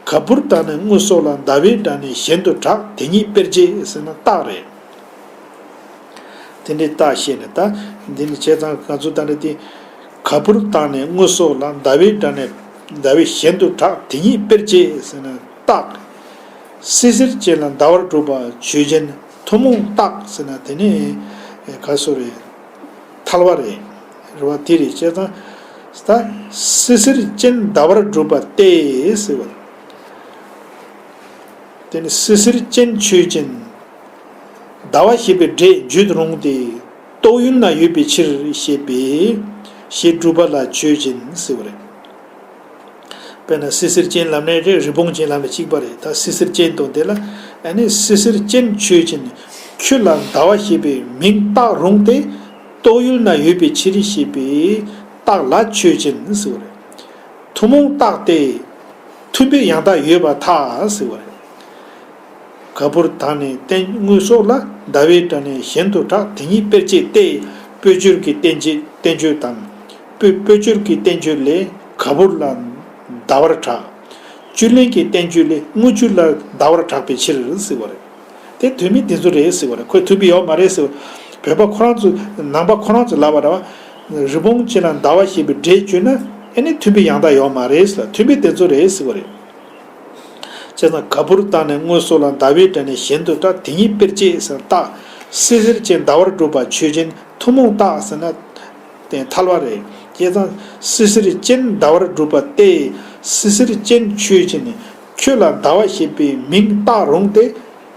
ག་བུར་བཏགས་ནས་དངོས་སོགས་ལ། ཟླ་བའི་སྒྲ་ནི་གཞན་དུ་གྲགས། དེ་ཉིད་དཔེར་བྱས་ཟེར་ན་རྟགས་རེད། དེ་འདྲའི་རྟགས་བཤད་ནས་ད། འདི་ནི་བྱས་ཙང་ང་ཚོ་ད་ནི་དེ། ག་བུར་བཏགས་ནས་དངོས་སོགས་ལ། ཟླ་བའི་སྒྲ་ནི་ཟླ་བའི་གཞན་དུ་གྲགས། དེ་ཉིད་དཔེར་བྱས་ཟེར་ན་རྟགས། སྲིད་ཟེར་ཅན་ལ་ཟླ་བར་སྒྲུབ་པ་ཆོས་ཅན། ཐུན་མོང་རྟགས་ཟེར་ན་དེ་ནི་ག་སོ་རེད། ཐལ་བ་རེད། རེད་བ། དེ་རེད། བྱས་ཙང་ད་སྲིད་ཟེར་ཅན་ཟླ་བར་སྒྲུབ་པ་སྟེ་ཟེར་བ། དེ་ནི་སྲིད་ཟེར་ཅན་ཆོས་ཅན། ཟླ་བ་ཞེས་པའི་སྒྲས་བརྗོད་རུང་སྟེ། རྟོག་ཡུལ་ན་ཡོད་པའི་ཕྱིར་ཞེས་པས། ཞེས་སྒྲུབ་པ་ལ་ཆོས་ཅན་ཟེར་བ་རེད། དཔེར་ན་སྲིད་ཕྱིར་ཅན་ལབ་ནའི་རེད། རི་བོང་ཅན་ལབ་ནའི་གཅིག་པ་རེད། ད་སྲིད་ཕྱིར་ཅན་དང་དེ་ལ་ཨ་ནི་སྲིད་ཕྱིར་ཅན་ཆོས་ཅན། ཁྱོད་ལ་ཟླ་བ་ཞེས་པའི་མིང་བཏགས་རུང་སྟེ། རྟོག་ཡུལ་ན་ཡོད་པའི་ཕྱིར་ཞེས་པའི་རྟགས་ལ་ཆོས་ཅན་ཟེར་བ་རེད། ཐུན་མོང་རྟགས་ཏེ། མཐུན་དཔེ་ཡང་དག་ཡོད་པར་ཐལ་ཟེར་བ་རེད། ག་བུར་དང་ནི་བསྟན་དངོས་སོགས་ལ། ཟླ་བའི་སྒྲ་ནི་གཞན་དུ་གྲགས། དེ་ཉིད་དཔེར་བྱས་ཏེ། དཔེར་བརྗོད་ཀྱི་བསྟན་བྱེད་བསྟན་བརྗོད་དང་། དཔེ་དཔེར་བརྗོད་ཀྱི་བསྟན་བརྗོད་ལས། ག་བུར་ལ་ཟླ་བར་གྲགས། བཅུད་ལེན་གྱི་བསྟན་བརྗོད་ལས། དངུལ་ཆུ་ལ་ཟླ་བར་གྲགས་པའི་ཕྱིར་ཟེར་བ་རེད། དེ་མཐུན་དཔེ་དེ་ཚོ་རེད་ཟེར་བ་རེད། ཁོས་མཐུན་དཔེ་ཡོད་མ་རེད་ཟེར་བ། བོད་པ་ཁོ་རང་ཚོ་ནང་པ་ཁོ་རང་ཚོ་ལབ་པ་རེད་བ། རི་བོང་ཅན་ལ་ཟླ་བ་ཞེས་པའི་སྒྲས་བརྗོད་ན་ཨ་ནི་མཐུན་དཔེ་ཡང་དག་ཡོད་མ་རེད་ཟེར། མཐུན་དཔེ་དེ་ཚོ་རེད་ཟེར་བ་རེད། བྱས་ཙང་ག་བུར་དང་ནི་དངོས་སོགས་ལ། ཟླ་བའི་སྒྲ་ནི་གཞན་དུ་གྲགས། དེ་ཉིད་དཔེར་བྱས་ཟེར་རྟགས། སྲིད་ཕྱིར་ཅན་ཟླ་བར་གྲུབ་པ་ཆོས་ཅན། ཐུན་མོང་རྟགས་ཟེར་ན་དེ་ཐལ་བ་རེད། བྱས་ཙང་སྲིད་ཕྱིར་ཅན་ཟླ་བར་གྲུབ་པ་སྟེ། སྲིད་ཕྱིར་ཅན་ཆོས་ཅན། ཁྱོད་ལ་ཟླ་བ་ཞེས་པའི་མིང་བཏགས་རུང་སྟེ།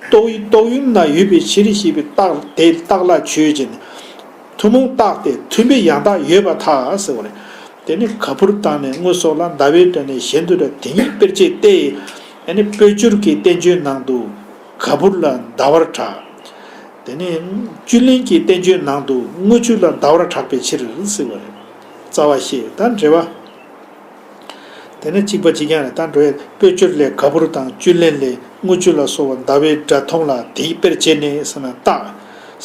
རྟོག་རྟོག་ཡུལ་ན་ཡོད་པའི་ཕྱིར་ཞེས་པའི་རྟགས་དེ་རྟགས་ལ་ཆོས་ཅན། ཐུན་མོང་རྟགས་ཏེ། མཐུན་དཔེ་ཡང་དག་ཡོད་པར་ཐལ་ཟེར་བ་རེད། དེ་ནི་ག་བུར་དང་ནི་དངོས་སོགས་ལ། ཟླ་བའི་སྒྲ་ནི་གཞན་དུ་གྲགས། དེ་ཉིད་དཔེར་བྱས་ཏེ། ཨ་ནི་དཔེར་བརྗོད་ཀྱི་བསྟན་བཅོས་ནང་དུ་ག་བུར་ལ་ཟླ་བར་གྲགས། དེ་ནི་བཅུད་ལེན་གྱི་བསྟན་བཅོས་ནང་དུ་དངུལ་ཆུ་ལ་ཟླ་བར་གྲགས་པའི་ཕྱིར་ཟེར་བ་རེད། རྩ་བ་ཤེས་དང་འགྲེལ་པ། དེ་ནས་གཅིག་པ་གཅིག་རྐྱང་རེད། ད་འགྲོ་ཡས་དཔེར་བརྗོད་ལས། ག་བུར་དང་བཅུད་ལེན་ལས། དངུལ་ཆུ་ལ་སོགས་པ། ཟླ་བའི་སྒྲ་མཐོང་ལ་དེ་ཡིས་དཔེར་བྱས་ནས་ཟེར་ན་རྟགས།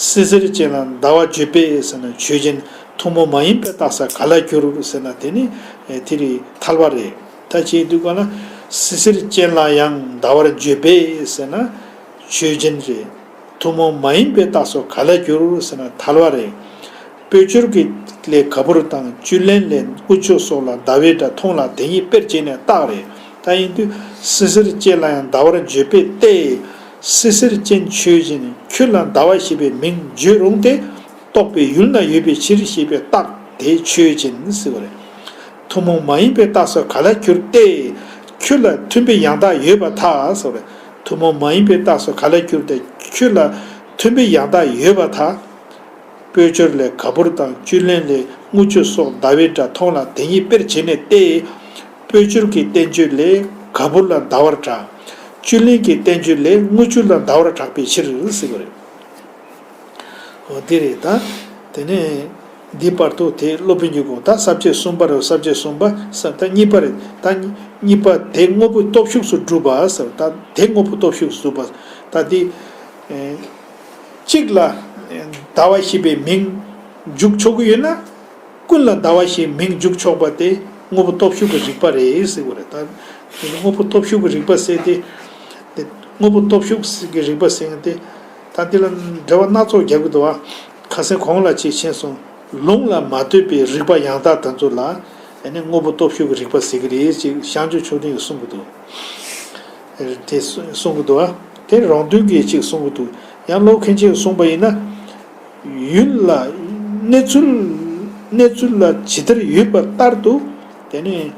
སྲིད་ཕྱིར་ཅན་ལ་ཟླ་བ་བརྗོད་པས་ཟེར་ན་ཆོས་ཅན། ཐུན་མོང་མ་ཡིན་པའི་རྟགས་སུ་ག་ལ་འགྱུར་ཟེར་ན་དེ་ནི་དེ་རིགས་ཐལ་བ་རེད། ད་བྱས་དུས་ག་ལ་སྲིད་ཕྱིར་ཅན་ལ་ཡང་ཟླ་བར་བརྗོད་པས་ཟེར་ན་ཆོས་ཅན་རེད། ཐུན་མོང་མ་ཡིན་པའི་རྟགས་སུ་ག་ལ་འགྱུར་ཟེར་ན་ཐལ་བ་རེད། དཔེར་བརྗོད་ཀྱི་ལས། ག་བུར་དང་བཅུད་ལེན་ལས། དངུལ་ཆུ་སོགས་ལ་ཟླ་བའི་སྒྲ་མཐོང་ལ་དེ་ཉིད་དཔེར་བྱས་ནས་རྟགས་རེད། ད་ཡིན་དུས་སྲིད་ཕྱིར་ཅན་ལ་ཡང་ཟླ་བར་བརྗོད་པས་ཏེ། སྲིད་ཕྱིར་ཅན་ཆོས་ཅན། ཁྱོད་ལ་ཟླ་བ་ཞེས་པའི་མིང་བརྗོད་རུང་སྟེ། རྟོག་པའི་ཡུལ་ན་ཡོད་པའི་ཕྱིར་ཞེས་པའི་རྟགས་དེ་ཆོས་ཅན་ཟེར་བ་རེད། ཐུན་མོང་མ་ཡིན་པའི་རྟགས་སུ་ག་ལ་འགྱུར་ཏེ། ཁྱོད་ལ་མཐུན་དཔེ་ཡང་དག་ཡོད་པར་ཐལ་ཟེར་བ་རེད། ཐུན་མོང་མ་ཡིན་པའི་རྟགས་སུ་ག་ལ་འགྱུར་ཏེ། ཁྱོད་ལ་མཐུན་དཔེ་ཡང་དག་ཡོད་པར་ཐལ། དཔེར་བརྗོད་ལས། ག་བུར་དང་བཅུད་ལེན་ལས། དངུལ་ཆུ་སོགས་ཟླ་བའི་སྒྲ་མཐོང་ལ་དེ་ཉིད་དཔེར་བྱས་ནས་ཏེ། དཔེར་བརྗོད་ཀྱི་བསྟན་བཅོས་ལས། ག་བུར་ལ་ཟླ་བར་གྲགས། བཅུད་ལེན་གྱི་བསྟན་བཅོས་ལས། དངུལ་ཆུ་ལ་ཟླ་བར་གྲགས་པའི་ཕྱིར་ཟེར་བ་རེད། འོ་དེ་རེད་ད། དེ་ནས་འདི་བར་དུ་དེ་སློབ་དཔོན་གྱི་དགོངས། ད་ས་བཅད་གསུམ་པ་རེད། ས་བཅད་གསུམ་པ་ས་ད་གཉིས་པ་རེད། ད་གཉིས་པ་དེ་དངོས་པོའི་སྟོབས་ཤུགས་སུ་གྲུབ་པ་ཟེར། ད་དེ་དངོས་པོའི་སྟོབས་ཤུགས་སུ་གྲུབ་པ། ད་དེ་ཨེ་གཅིག་ལ་ཨེ་ཟླ་བ་ཞེས་པའི་མིང་འཇུག་ཆོག་གི་ཡོད་ན། ཀུན་ལ་ཟླ་བ་ཞེས་མིང་འཇུག་ཆོག་པ་དེ་དངོས་པོ་སྟོབས་ཤུགས་ཀྱི་རིགས་པ་རེད་ཟེར་བ་རེད། ད་དེ་ནི་དངོས་པོ་སྟོབས་ཤུགས་ཀྱི་རིགས་པ་ཟེར་ཏེ། དེ་དངོས་པོ་སྟོབས་ཤུགས་ཀྱི་རིགས་པ་ཟེར་ཡང་དེ། ད་འདི་ལ་འགྲེལ་པ་སྣ་ཚོགས་རྒྱག་གི་འདུག་བ། ཁ་སང་གོང་ལ་ཅིག་ཕྱིན་སོང་། ལུང་ལ་མ་ལྟོས་པའི་རིགས་པ་ཡང་དག་དེ་ཚོ་ལ་ཨ་ནི་དངོས་པོ་སྟོབས་ཤུགས་ཀྱི་རིགས་པ་ཟེར་གི་རེད་ཅེས་བྱང་ཆུབ་མཆོག་ལྡན་གྱིས་གསུང་གི་འདུག་དེ་གསུང་གི་འདུག་བ། དེ་རོང་སྟོན་གྱིས་ཅིག་གསུང་གི་འདུག་ཡང་སློབ་དཔོན་མཁན་ཆེན་གྱིས་གསུངས་པ་ཡིན་ན། ཡུལ་ལ་གནས་ཚུལ་གནས་ཚུལ་ལ་ཇི་ལྟར་ཡོད་པ་ལྟར་དུ། དེ་ནས་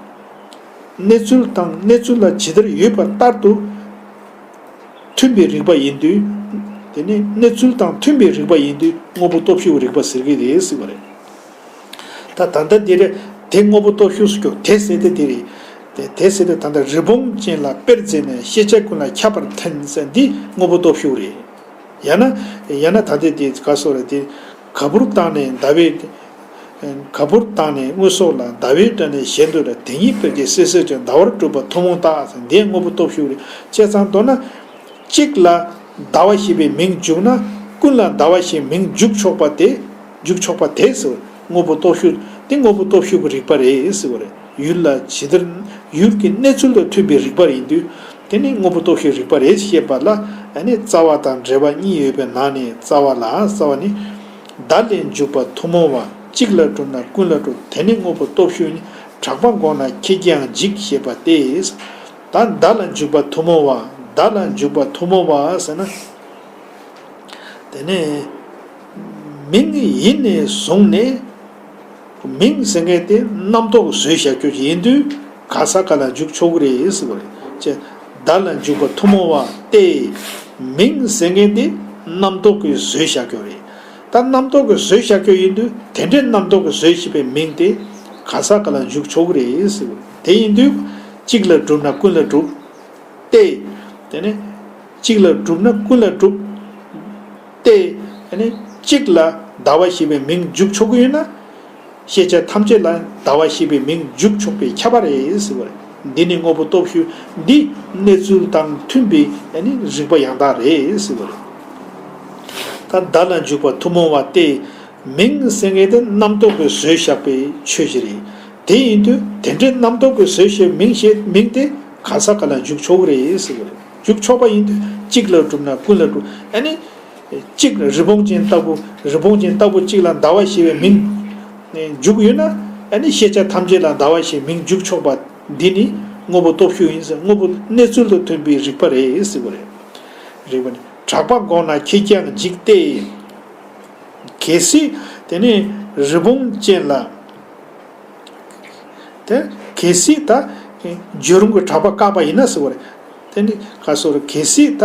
གནས་ཚུལ་དང་གནས་ཚུལ་ལ་ཇི་ལྟར་ཡོད་པ་ལྟར་དུ་མཐུན་པའི་རིགས་པ་ཡིན་དུས། དེ་ནས་གནས་ཚུལ་དང་མཐུན་པའི་རིགས་པ་ཡིན་དུས་དངོས་པོ་སྟོབས་ཤུགས་རིགས་པ་ཟེར་གྱི་རེད་ཟེར་བ་རེད། ད་ད་ལྟ་འདི་རེད། དེ་དངོས་པོ་སྟོབས་ཤུགས་སུ་གྱུར། དེ་ཟེར་ཏེ་འདི་རེད། དེ་དེ་ཟེར་ཏེ་ད་ལྟ་རི་བོང་ཅན་ལ་དཔེར་མཛད་ནས་ཤེས་བྱ་ཀུན་ལ་ཁྱབ་པར་བསྟན་ཟེར་འདི་དངོས་པོ་སྟོབས་ཤུགས་རེད། ཡང་ན་ཡང་ན་ད་ལྟའི་དེ་ག་སོགས་རེད་དེ། ག་བུར་དང་ནི་ཟླ་བའི། ག་བུར་དང་ནི་དངོས་སོགས་ལ། ཟླ་བའི་སྒྲ་ནི་གཞན་དུ་གྲགས། དེ་ཉིད་དཔེར་བྱས་སྲིད་ཕྱིར་ཅན་ཟླ་བར་གྲུབ་པ་ཐུན་མོང་རྟགས་ཟེར་འདི་དངོས་པོ་སྟོབས་ཤུགས་རེད། བྱས་ཙང་མདོར་ན། གཅིག་ལ་ཟླ་བ་ཞེས་པའི་མིང་འཇུག་ན་ཀུན་ལ་ཟླ་བ་ཞེས་མིང་འཇུག་ཆོག་པ་དེ། འཇུག་ཆོག་པ་དེ་ཟེར་བ་དངོས་པོ་སྟོབས་ཤུགས་དེ་དངོས་པོ་སྟོབས་ཤུགས་ཀྱི་རིགས་པ་རེད་ཟེར་བ་རེད། ཡུལ་ལ་ཇི་ལྟར་ཡུལ་གྱི་གནས་ཚུལ་དང་མཐུན་པའི་རིགས་པ་ཡིན་དུས་དེ་ནི་དངོས་པོ་སྟོབས་ཤུགས་རིགས་པ་རེད་ཞེས་པ་ལ་ཨ་ནི་རྩ་བ་དང་འགྲེལ་པ་གཉིས་ཡོད་པའི་ནང་ནས་རྩ་བ་ལ། རྩ་བ་ནི། ཟླ་ལས་འཇུག་པ་ཐུན་མོང་བ། གཅིག་ལ་གྲུབ་ན་ཀུན་ལ་གྲུབ། དེ་ནི་དངོས་པོ་སྟོབས་ཤུགས་ཡིན། གྲགས་པ་འགོག་ན་ཁྱེད་ཀྱིས་ཡང་འཇིག་ཞེས་པ་སྟེ། ད་ཟླ་ལ་འཇུག་པ་ཐུན་མོང་བ། ཟླ་ལ་འཇུག་པ་ཐུན་མོང་བ་ཟེར་ན། དེ་ནས་མིང་ཡིན་ནས་བཟུང་ནས། མིང་ཟེར་མཁན་དེ་རྣམ་རྟོག་གིས་བཟོས་བཞག་རྒྱུ་ཡིན་དུས་ག་ས་ག་ལ་འཇུག་ཆོག་གི་རེད་ཟེར་བ་རེད། ཅེས་ཟླ་ལ་འཇུག་པ་ཐུན་མོང་བ་སྟེ། མིང་ཟེར་མཁན་དེ་རྣམ་རྟོག་གིས་བཟོས་བཞག་རྒྱུ་རེད། ད་རྣམ་རྟོག་གིས་བཟོས་བཞག་རྒྱུ་ཡིན་དུས་དེ་འདྲའི་རྣམ་རྟོག་གིས་བཟོས་བཞག་པའི་མིང་དེ་ག་ས་ག་ལ་འཇུག་ཆོག་གི་རེད་ཟེར་བ་རེད། དེ་ཡིན་དུས། གཅིག་ལ་གྲུབ་ན་ཀུན་ལ་གྲུབ། སྟེ། དེ་ནས་གཅིག་ལ་གྲུབ་ན་ཀུན་ལ་གྲུབ། སྟེ། དེ་ནས་གཅིག་ལ་ཟླ་བ་ཞེས་པའི་མིང་འཇུག་ཆོག་གི་ཡོད་ན། ཤེས་བྱ་ཐམས་ཅད་ལ་ཟླ་བ་ཞེས་པའི་མིང་འཇུག་ཆོག་པས་ཁྱབ་པ་རེད་ཟེར་བ་རེད། འདི་ནི་དངོས་པོ་སྟོབས་ཞུགས་འདི་གནས་ཚུལ་དང་མཐུན་པའི་རིགས་པ་ཡང་དག་རེད་ཟེར་བ་རེད། ད་བརྡ་ལ་འཇུག་པ་ཐུན་མོང་བ་སྟེ། མིང་ཟེར་མཁན་དེ་རྣམ་རྟོག་གིས་བཟོས་བཞག་པའི་ཆོས་ཅིག་རེད། དེ་ཡིན་དུས་དེ་འདྲའི་རྣམ་རྟོག་གིས་བཟོས་བཞག་མིང་ཞེས་མིང་དེ་ག་ས་ག་ལ་འཇུག་ཆོག་གི་རེད་ཟེར་བ་རེད། འཇུག་ཆོག་པ་ཡིན་དུས་གཅིག་ལ་གྲུབ་ན་ཀུན་ལ་གྲུབ། ཨ་ནི། གཅིག་རི་བོང་ཅན་ལྟ་བུ་རི་བོང་ཅན་ལྟ་བུ་གཅིག་ལ་ཟླ་བ་ཞེས་པའི་མིང་འཇུག་ཡོད་ན། ཨ་ནི་ཤེས་བྱ་ཐམས་ཅད་ལ་ཟླ་བ་ཞེས་མིང་འཇུག་ཆོག་པ་འདི་ནི་དངོས་པོ་སྟོབས་ཞུགས་ཡིན་ཟེར། དངོས་པོ་གནས་ཚུལ་དང་མཐུན་པའི་རིགས་པ་རེད་ཟེར་བ་རེད། རིགས་པ་ནི་གྲགས་པ་འགོག་ན་ཁྱེད་ཀྱང་འཇིག་སྟེ། གལ་སྲིད་དེ་ནི་རི་བོང་ཅན་ལ། དེ་གལ་སྲིད་ད་བརྗོད་རུང་གི་གྲགས་པ་བཀག་པ་ཡིན་ན་ཟེར་བ་རེད། དེ་ནི་ག་སོ་རེད། གལ་སྲིད་ད་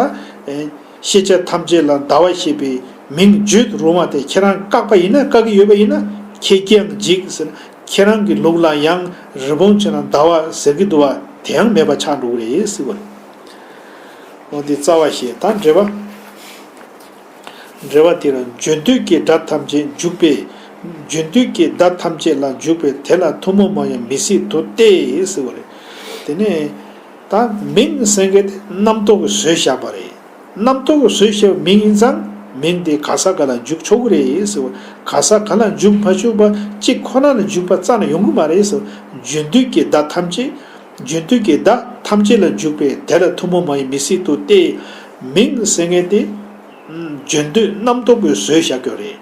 ཤེས་བྱ་ཐམས་ཅད་ལ་ཟླ་བ་ཞེས་པའི་མིང་བརྗོད་རུང་བ་དེ་ཁྱེད་རང་བཀག་པ་ཡིན་ན། བཀག་གི་ཡོད་པ་ཡིན་ན། ཁྱེད་ཀྱང་འཇིག་ཟེར། ཁྱེད་རང་གི་ལུགས་ལ་ཡང་རི་བོང་ཅན་ལ་ཟླ་བ་ཟེར་གྱི་འདུག་བ། དེ་ཡང་མེད་པ་ཆགས་འགྲོ་གི་རེད་ཟེར་བ་རེད། འོ་དེ་རྩ་བ་ཞེས་ད་འགྲེལ་པ། འགྲེལ་པ་དེ་ལ་བརྗོད་འདོད་ཀྱི་སྒྲ་ཐམས་ཅད་འཇུག་པས། བརྗོད་འདོད་ཀྱི་བརྡ་ཐམས་ཅད་ལ་འཇུག་པས་དེ་ལ་ཐུན་མོང་མ་ཡིན་མི་སྲིད་དོ་སྟེ་ཟེར་བ་རེད། དེ་ནས་ད་མིང་ཟེར་མཁན་དེ་རྣམ་རྟོག་གིས་བཟོས་བཞག་པ་རེད། རྣམ་རྟོག་གིས་བཟོས་བཞག་པའི་མིང་ཡིན་ཙང་མིང་དེ་ག་ས་ག་ལ་འཇུག་ཆོག་གི་རེད་ཟེར་བ། ག་ས་ག་ལ་འཇུག་མ་ཆོག་པ་གཅིག་ཁོ་ན་ལ་འཇུག་པ་རྩ་ནས་ཡོང་གི་མ་རེད་ཟེར་བ། བརྗོད་འདོད་ཀྱི་བརྡ་ཐམས་ཅད། བརྗོད་འདོད་ཀྱི་བརྡ་ཐམས་ཅད་ལ་འཇུག་པས་དེ་ལ་ཐུན་མོང་མ་ཡིན་མི་སྲིད་དོ་སྟེ། མིང་ཟེར་མཁན་དེ་བརྗོད་འདོད་རྣམ་རྟོག་གིས་བཟོས་བཞག་རྒྱུ་རེད།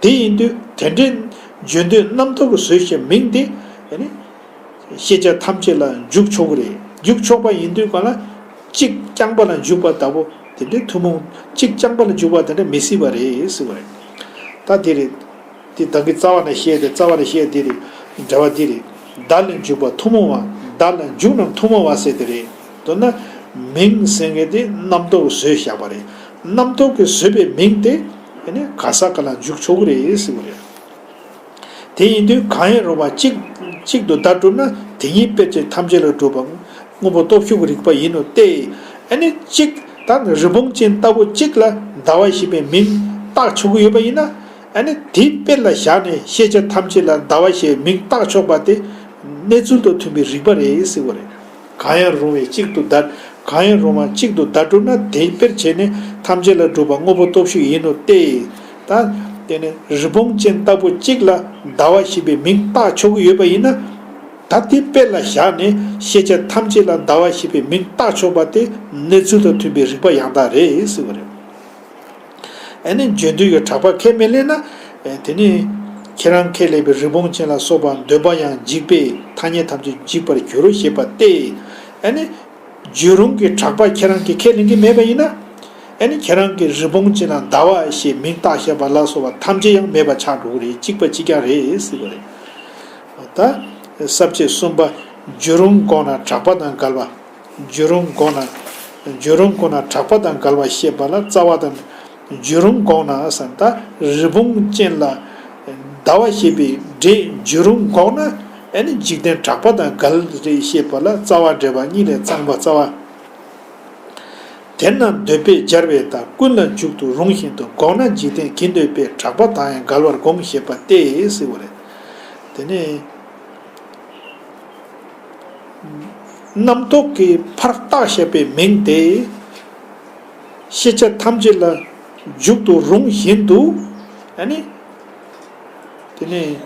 དེ་ཡིན་དུས་དེ་འདྲའི་བརྗོད་འདོད་རྣམ་རྟོག་གིས་བཟོས་བཞག་མིང་དེ་ནི་ཤེས་བྱ་ཐམས་ཅད་ལ་འཇུག་ཆོག་གི་རེད། འཇུག་ཆོག་པ་ཡིན་དུས་གང་ལ་གཅིག་རྐྱང་པ་ལ་འཇུག་པ་ལྟ་བུ་དེ་འདྲའི་ཐུན་མོང་གཅིག་རྐྱང་པ་ལ་འཇུག་པ་དེ་འདྲ་མི་སྲིད་པ་རེད་ཟེར་བ་རེད། ད་དེ་རེད། དེ་ད་གི་རྩ་བ་ནས་བཤད་དེ་རྩ་བ་ནས་བཤད་དེ་རེད། འགྲེལ་པ་འདི་རེད། བརྡ་ལ་འཇུག་པ་ཐུན་མོང་བ། བརྡ་ལ་འཇུག་རྣམས་ཐུན་མོང་བ་ཟེར་དེ་རེད། མདོར་ན་མིང་ཟེར་མཁན་དེ་རྣམ་རྟོག་བཟོས་བཞག་པ་རེད། རྣམ་རྟོག་གིས་བཟོས་པའི་མིང་དེ་ཨ་ནི་ག་ས་ག་ལ་འཇུག་ཆོག་གི་རེད་ཟེར་བ་རེད། དེ་ཡིན་དུས་གང་ཡང་རུང་བ་གཅིག་གཅིག་ཏུ་བརྡ་གྲུབ་ན་དེ་ཉིད་དཔེར་བྱས་ཐམས་ཅད་ལ་གྲུབ་པ་དངོས་པོ་སྟོབས་ཞུགས་ཀྱི་རིགས་པ་ཡིན་ནོ་སྟེ། ཨ་ནི་གཅིག་ད་རི་བོང་ཅན་ལྟ་བུ་གཅིག་ལ་ཟླ་བ་ཞེས་པའི་མིང་བཏགས་ཆོག་གི་ཡོད་པ་ཡིན་ན། ཨ་ནི་དེ་དཔེ་ལ་བཞག་ནས་ཤེས་བྱ་ཐམས་ཅད་ལ་ཟླ་བ་ཞེས་མིང་བཏགས་ཆོག་པ་དེ་གནས་ཚུལ་དང་མཐུན་པའི་རིགས་པ་རེད་ཟེར་བ་རེད། གང་ཡང་རུང་བས་གཅིག་ཏུ་བརྡ། གང་ཡང་རུང་བ་གཅིག་ཏུ་བརྡ་གྲུབ་ན་དེ་དཔེར་བྱས་ནས་ཐམས་ཅད་ལ་གྲུབ་པ་དངོས་པོ་སྟོབས་ཞུགས་ཡིན་ནོ་སྟེ། ད་དེ་ནི་རི་བོང་ཅན་ལྟ་བུ་གཅིག་ལ་ཟླ་བ་ཞེས་པའི་མིང་བཏགས་ཆོག་གི་ཡོད་པ་ཡིན་ན། ད་དེ་དཔེ་ལ་བཞག་ནས་ཤེས་བྱ་ཐམས་ཅད་ལ་ཟླ་བ་ཞེས་པའི་མིང་བཏགས་ཆོག་པ་དེ་གནས་ཚུལ་དང་མཐུན་པའི་རིགས་པ་ཡང་དག་རེད་ཟེར་བ་རེད། ཨ་ནི་བརྗོད་འདོད་ཀྱི་གྲགས་པ་ཁས་མི་ལེན་ན། དེ་ནི་ཁྱེད་རང་ཁས་ལེན་པའི་རི་བོང་ཅན་ལ་སོགས་པ་འདོད་པ་ཡང་འཇིག་པས་ཐ་སྙད་ཐམས་ཅད་འཇིག་པར་འགྱུར་རོ་ཞེས་པ་སྟེ། ཨ་ནི་བརྗོད་རུང་གི་གྲགས་པ་ཁྱེད་རང་གིས་ཁས་ལེན་གྱི་མེད་པ་ཡིན་ན། ཨ་ནི་ཁྱེད་རང་གིས་རི་བོང་ཅན་ལ་ཟླ་བ་ཞེས་མིང་བཏགས་བཞག་པ་ལ་སོགས་པ་ཐམས་ཅད་ཡང་མེད་པ་ཆགས་འགྲོ་གི་རེད། གཅིག་པ་གཅིག་རྐྱང་རེད་ཟེར་བ་རེད། ད་ས་བཅད་གསུམ་པ། བརྗོད་རུང་འགོག་ན་གྲགས་པ་དང་འགལ་བ། བརྗོད་རུང་འགོག་ན། བརྗོད་རུང་འགོག་ན་གྲགས་པ་དང་འགལ་བ་བཤད་པ་ལ་རྩ་བ་དང་། བརྗོད་རུང་འགོག་ན་ཟེར་ན་ད་རི་བོང་ཅན་ལ་ཟླ་བ་ཞེས་པའི་སྒྲས་བརྗོད་རུང་འགོག་ན། ཨ་ནི་འཇིག་རྟེན་གྲགས་པ་དང་འགལ་རེད་བཤད་པ་ལ་རྩ་བ་འགྲེལ་པ་གཉིས་ལས་རྩོམ་པ་རྩ་བ། དེས་ན་འདོད་པས་སྦྱར་བའི་བརྡ་ཀུན་ལ་འཇུག་ཏུ་རུང་བཞིན་དུ་འགོག་ན་འཇིག་རྟེན་གྱིས་གནོད་པས་གྲགས་པ་དང་ཡང་འགལ་བར་དགོངས་ཞེས་པ་སྟེ་ཟེར་བ་རེད། དེ་ནས། རྣམ་རྟོག་གིས་ཕར་བཏགས་བཞག་པའི་མིང་དེ། ཤེས་བྱ་ཐམས་ཅད་ལ་འཇུག་ཏུ་རུང་བཞིན་དུ། ཨ་ནི། དེ་ནས།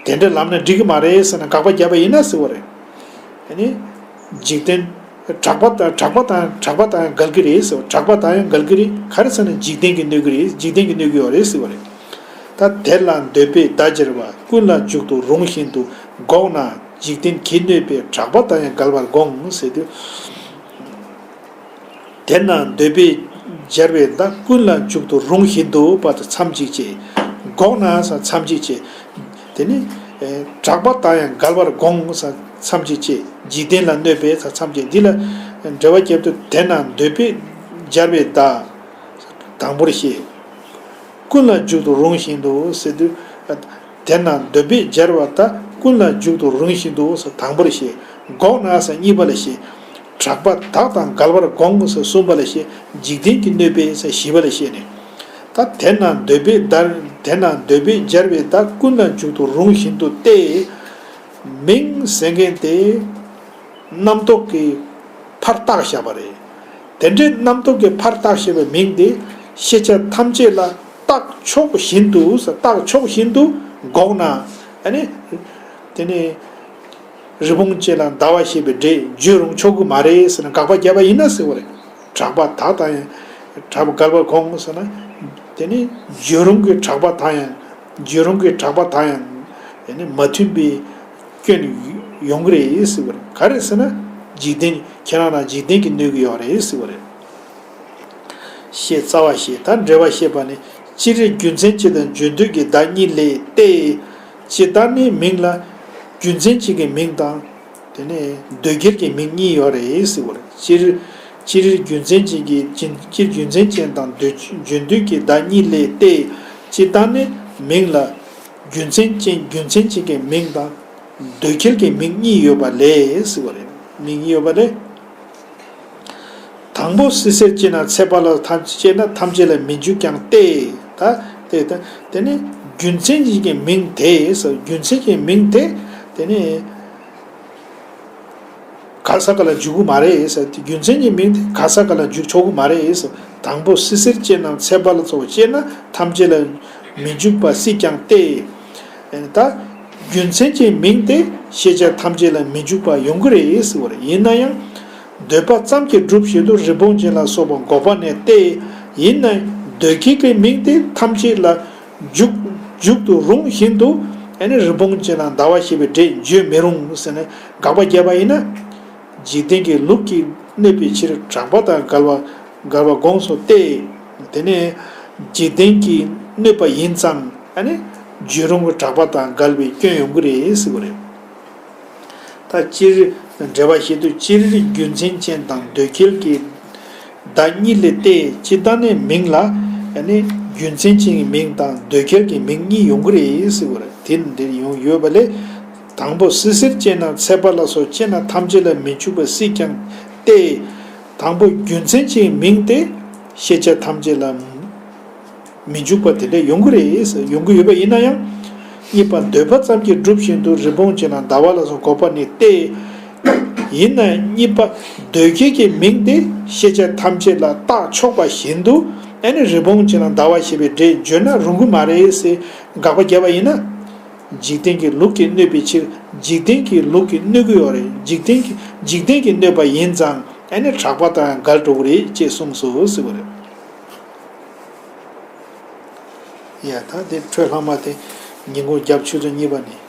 དེ་འདྲ་ལབ་ན་འགྲིག་གི་མ་རེད་ཟེར་ན་དགག་པ་བརྒྱབ་པ་ཡིན་ན་ཟེར་བ་རེད། ཨ་ནི། འཇིག་རྟེན། གྲགས་པ་དང་གྲགས་པ་དང་གྲགས་པ་དང་འགལ་གྱི་རེད་ཟེར་བ། གྲགས་པ་དང་ཡང་འགལ་གྱི་རེད། ག་རེ་ཟེར་ན་འཇིག་རྟེན་གྱིས་གནོད་ཀྱི་རེད། འཇིག་རྟེན་གྱིས་གནོད་ཀྱི་ཡོད་རེད་ཟེར་བ་རེད། ད་དེ་ལ་འདོད་པས་བརྡ་སྦྱར་བ་ཀུན་ལ་འཇུག་ཏུ་རུང་བཞིན་དུ་འགོག་ན་འཇིག་རྟེན་གྱིས་གནོད་པས་གྲགས་པ་དང་ཡང་འགལ་བར་དགོངས་ཟེར་དུས། དེས་ན་འདོད་པས་སྦྱར་བའི་བརྡ་ཀུན་ལ་འཇུག་ཏུ་རུང་བཞིན་དུ་བར་དུ་མཚམས་གཅིག་བྱས། འགོག་ན་ས་མཚམས་གཅིག་བྱས། དེ་ནི། གྲགས་པ་དང་ཡང་འགལ་བར་དགོངས་ས་མཚམས་གཅིག་བྱས། འཇིག་རྟེན་ལ་གནོད་པས་ས་མཚམས་གཅིག་འདི་ལ་འགྲེལ་བ་བརྒྱབ་སྟེ་དེས་ན་འདོད་པས་སྦྱར་བའི་བརྡ། དང་པོར་བཤད། ཀུན་ལ་འཇུག་ཏུ་རུང་བཞིན་དུ་ཟེར་དུས། དེས་ན་འདོད་པས་སྦྱར་བ་ད་ཀུན་ལ་འཇུག་ཏུ་རུང་བཞིན་དུ་ཟེར་དང་པོར་བཤད། འགོག་ན་ཟེར་གཉིས་པ་ལ་བཤད། གྲགས་པ་དག་དང་འགལ་བར་དགོངས་ཟེར་གསུམ་པ་ལ་བཤད། འཇིག་རྟེན་གྱི་གནོད་པས་ཟེར་བཞི་པ་ལ་བཤད་ནས། ད་དེ་ན་འདོད་པས་བདར། དེ་ན་འདོད་པས་སྦྱར་བའི་བརྡ་ཀུན་ལ་འཇུག་ཏུ་རུང་བཞིན་དུ་སྟེ། མིང་ཟེར་མཁན་དེ་རྣམ་རྟོག་གིས་ཕར་བཏགས་བཞག་པ་རེད། དེ་འདྲའི་རྣམ་རྟོག་གིས་ཕར་བཏགས་བཞག་པའི་མིང་དེ་ཤེས་བྱ་ཐམས་ཅད་ལ་བཏགས་ཆོག་བཞིན་དུ་ཟེར། བཏགས་ཆོག་བཞིན་དུ་འགོག་ན། ཨ་ནི་དེ་ནི། རི་བོང་ཅན་ལ་ཟླ་བ་ཞེས་པའི་སྒྲས་བརྗོད་རུང་ཆོག་གི་མ་རེད་ཟེར་ན། དགག་པ་བརྒྱབ་པ་ཡིན་ན་ཟེར་བ་རེད། གྲགས་པ་དག་དང་ཡང་། གྲགས་པ་འགལ་བར་དགོངས་ཟེར་ན། དེ་ནི་བརྗོད་རུང་གི་གྲགས་པ་དག་ཡང་། བརྗོད་རུང་གི་གྲགས་པ་དག་ཡང་། དེ་ནི་མ་མཐུན་པའི་སྐྱོན་ཡོང་གི་རེད་ཟེར་བ་རེད། ག་རེ་ཟེར་ན། འཇིག་རྟེན། ཁྱེད་རང་ལ་འཇིག་རྟེན་གྱི་གནོད་ཀྱི་ཡོད་རེད་ཟེར་བ་རེད། ཞེས་རྩ་བ་བཤད། ད་འགྲེལ་པ་བཤད་པ་ནི། སྤྱིར་རྒྱུ་མཚན་གཅིག་དང་རྗེས་ཟློས་ཀྱི་བརྡ་གཉིས་ལས་ཏེ། ཇི་ལྟར་ནི་མིང་ལ་རྒྱུ་མཚན་གཅིག་གི་མིང་དང་། དེ་ནས་ཟློས་འཁྱེར་གྱི་མིང་གཉིས་ཡོད་རེད་ཟེར་བ་རེད། སྤྱིར། སྤྱིར་རྒྱུ་མཚན་གཅིག་གི། སྤྱིར་རྒྱུ་མཚན་ཅན་དང་ཟློས། རྗེས་ཟློས་ཀྱི་བརྡ་གཉིས་ལས་ཏེ། ཇི་ལྟར་ནི་མིང་ལ་རྒྱུ་མཚན་ཅན། རྒྱུ་མཚན་གཅིག་གི་མིང་དང་ཟློས་འཁྱེར་གྱི་མིང་གཉིས་ཡོད་པ་ལས་ཟེར་བ་རེད། མིང་གཉིས་ཡོད་པ་ལས། དང་པོ་སྲིད་ཟེར་ཅེ་ན་ཚད་པ་ལ་ཐམས་ཅད། ཅེ་ན་ཐམས་ཅད་ལ་མི་འཇུག་ཀྱང་སྟེ། ད་དེ་ད་དེ་ནི་རྒྱུ་མཚན་གཅིག་གི་མིང་དེ་ཟེར། རྒྱུ་མཚན་གྱི་མིང་དེ་དེ་ནི་ག་ས་ག་ལ་འཇུག་གི་མ་རེད་ཟེར། རྒྱུ་མཚན་གྱི་མིང་དེ་ག་ས་ག་ལ་འཇུག་ཆོག་གི་མ་རེད་ཟེར། དང་པོ་སྲིད་ཟེར་ཅེ་ན་ཚད་པ་ལ་སོགས་ཅེ་ན་ཐམས་ཅད་ལ་མི་འཇུག་པ་སྲིད་ཀྱང་སྟེ། ད་རྒྱུ་མཚན་གྱི་མིང་དེ་ཤེས་བྱ་ཐམས་ཅད་ལ་མི་འཇུག་པ་ཡོང་གི་རེད་ཟེར་བ་རེད། ཡིན་ན་ཡང་། འདོད་པ་ཙམ་གྱིས་སྒྲུབ་བྱེད་དུ་རི་བོང་ཅན་ལ་སོགས་པ་འགོག་པ་ནས་ཏེ། ཡིན་ནའི་ཟློས་འཁྱེར་གྱི་མིང་དེ་ཐམས་ཅད་ལ་འཇུག་འཇུག་ཏུ་རུང་བཞིན་དུ། ཨ་ནི་རི་བོང་ཅན་ལ་ཟླ་བ་ཞེས་པའི་སྒྲས་བརྗོད་མི་རུང་ཟེར་ནས་དགག་པ་བརྒྱབ་པ་ཡིན་ན། འཇིག་རྟེན་གྱི་ལུགས་ཀྱིས་གནོད་པའི་ཕྱིར་གྲགས་པ་དང་འགལ་བ་འགལ་བ་དགོངས་སོ་སྟེ། དེ་ནས་འཇིག་རྟེན་གྱིས་གནོད་པ་ཡིན་ཙང་། ཨ་ནི་བརྗོད་རུང་གི་གྲགས་པ་དང་འགལ་བའི་སྐྱོན་ཡོང་གི་རེད་ཟེར་བ་རེད། ད་སྤྱིར། འགྲེལ་པ་བཤད་དུས། སྤྱིར་རྒྱུ་མཚན་ཅན་དང་ཟློས་འཁྱེར་གྱི་བརྡ་གཉིས་ལས་ཏེ། ཇི་ལྟར་ནི་མིང་ལ་ནི་རྒྱུ་མཚན་ཅན་གྱི་མིང་དང་ཟློས་འཁྱེར་གྱི་མིང་གཉིས་ཡོང་གི་རེད་ཟེར་བ་རེད། དེ་འདིར་ཡོང་ཡོད་པ་ལས། དང་པོ་སྲིད་ཟེར་ཅེ་ན་ཚད་པ་ལ་སོགས་ཅེ་ན་ཐམས་ཅད་ལ་མི་འཇུག་པ་སྲིད་ཀྱང་སྟེ། དང་པོ་རྒྱུ་མཚན་ཅན་གྱི་མིང་དེ་ཤེས་བྱ་ཐམས་ཅད་ལ་མི་འཇུག་པ་དེ་འདྲ་ཡོང་གི་རེད་ཟེར། ཡོང་གི་ཡོད་པ་ཡིན་ན་ཡང་། གཉིས་པ་འདོད་པ་ཙམ་གྱིས་སྒྲུབ་བཞིན་དུ་རི་བོང་ཅན་ལ་ཟླ་བ་ལ་སོགས་འགོག་པ་ནི་སྟེ། ཡིན་ན་གཉིས་པ་ཟློས་འཁྱེར་གྱི་མིང་དེ་ཤེས་བྱ་ཐམས་ཅད་ལ་བཏགས་ཆོག་པ་བཞིན་དུ། ཨ་ནི་རི་བོང་ཅན་ལ་ཟླ་བ་ཞེས་པའི་སྒྲས་བརྗོད་ན་རུང་གི་མ་རེད་ཟེར་དགག་པ་བརྒྱབ་པ་ཡིན་ན། འཇིག་རྟེན་གྱི་ལུགས་ཀྱིས་གནོད་པའི་ཕྱིར། འཇིག་རྟེན་གྱི་ལུགས་ཀྱིས་གནོད་ཀྱི་ཡོད་རེད། འཇིག་རྟེན་གྱི་འཇིག་རྟེན་གྱིས་གནོད་པ་ཡིན་ཙང་། ཨ་ནི་གྲགས་པ་དང་འགལ་འགྲོ་གི་རེད་ཅེས་གསུངས་སོ་ཟེར་བ་རེད། ཡ། ད་དེ་འཕྲོས་ལྷག་མ་དེ་ཉིན་གུང་རྒྱབ་ཆུ་ཚོད་གཉིས་པ་ནས་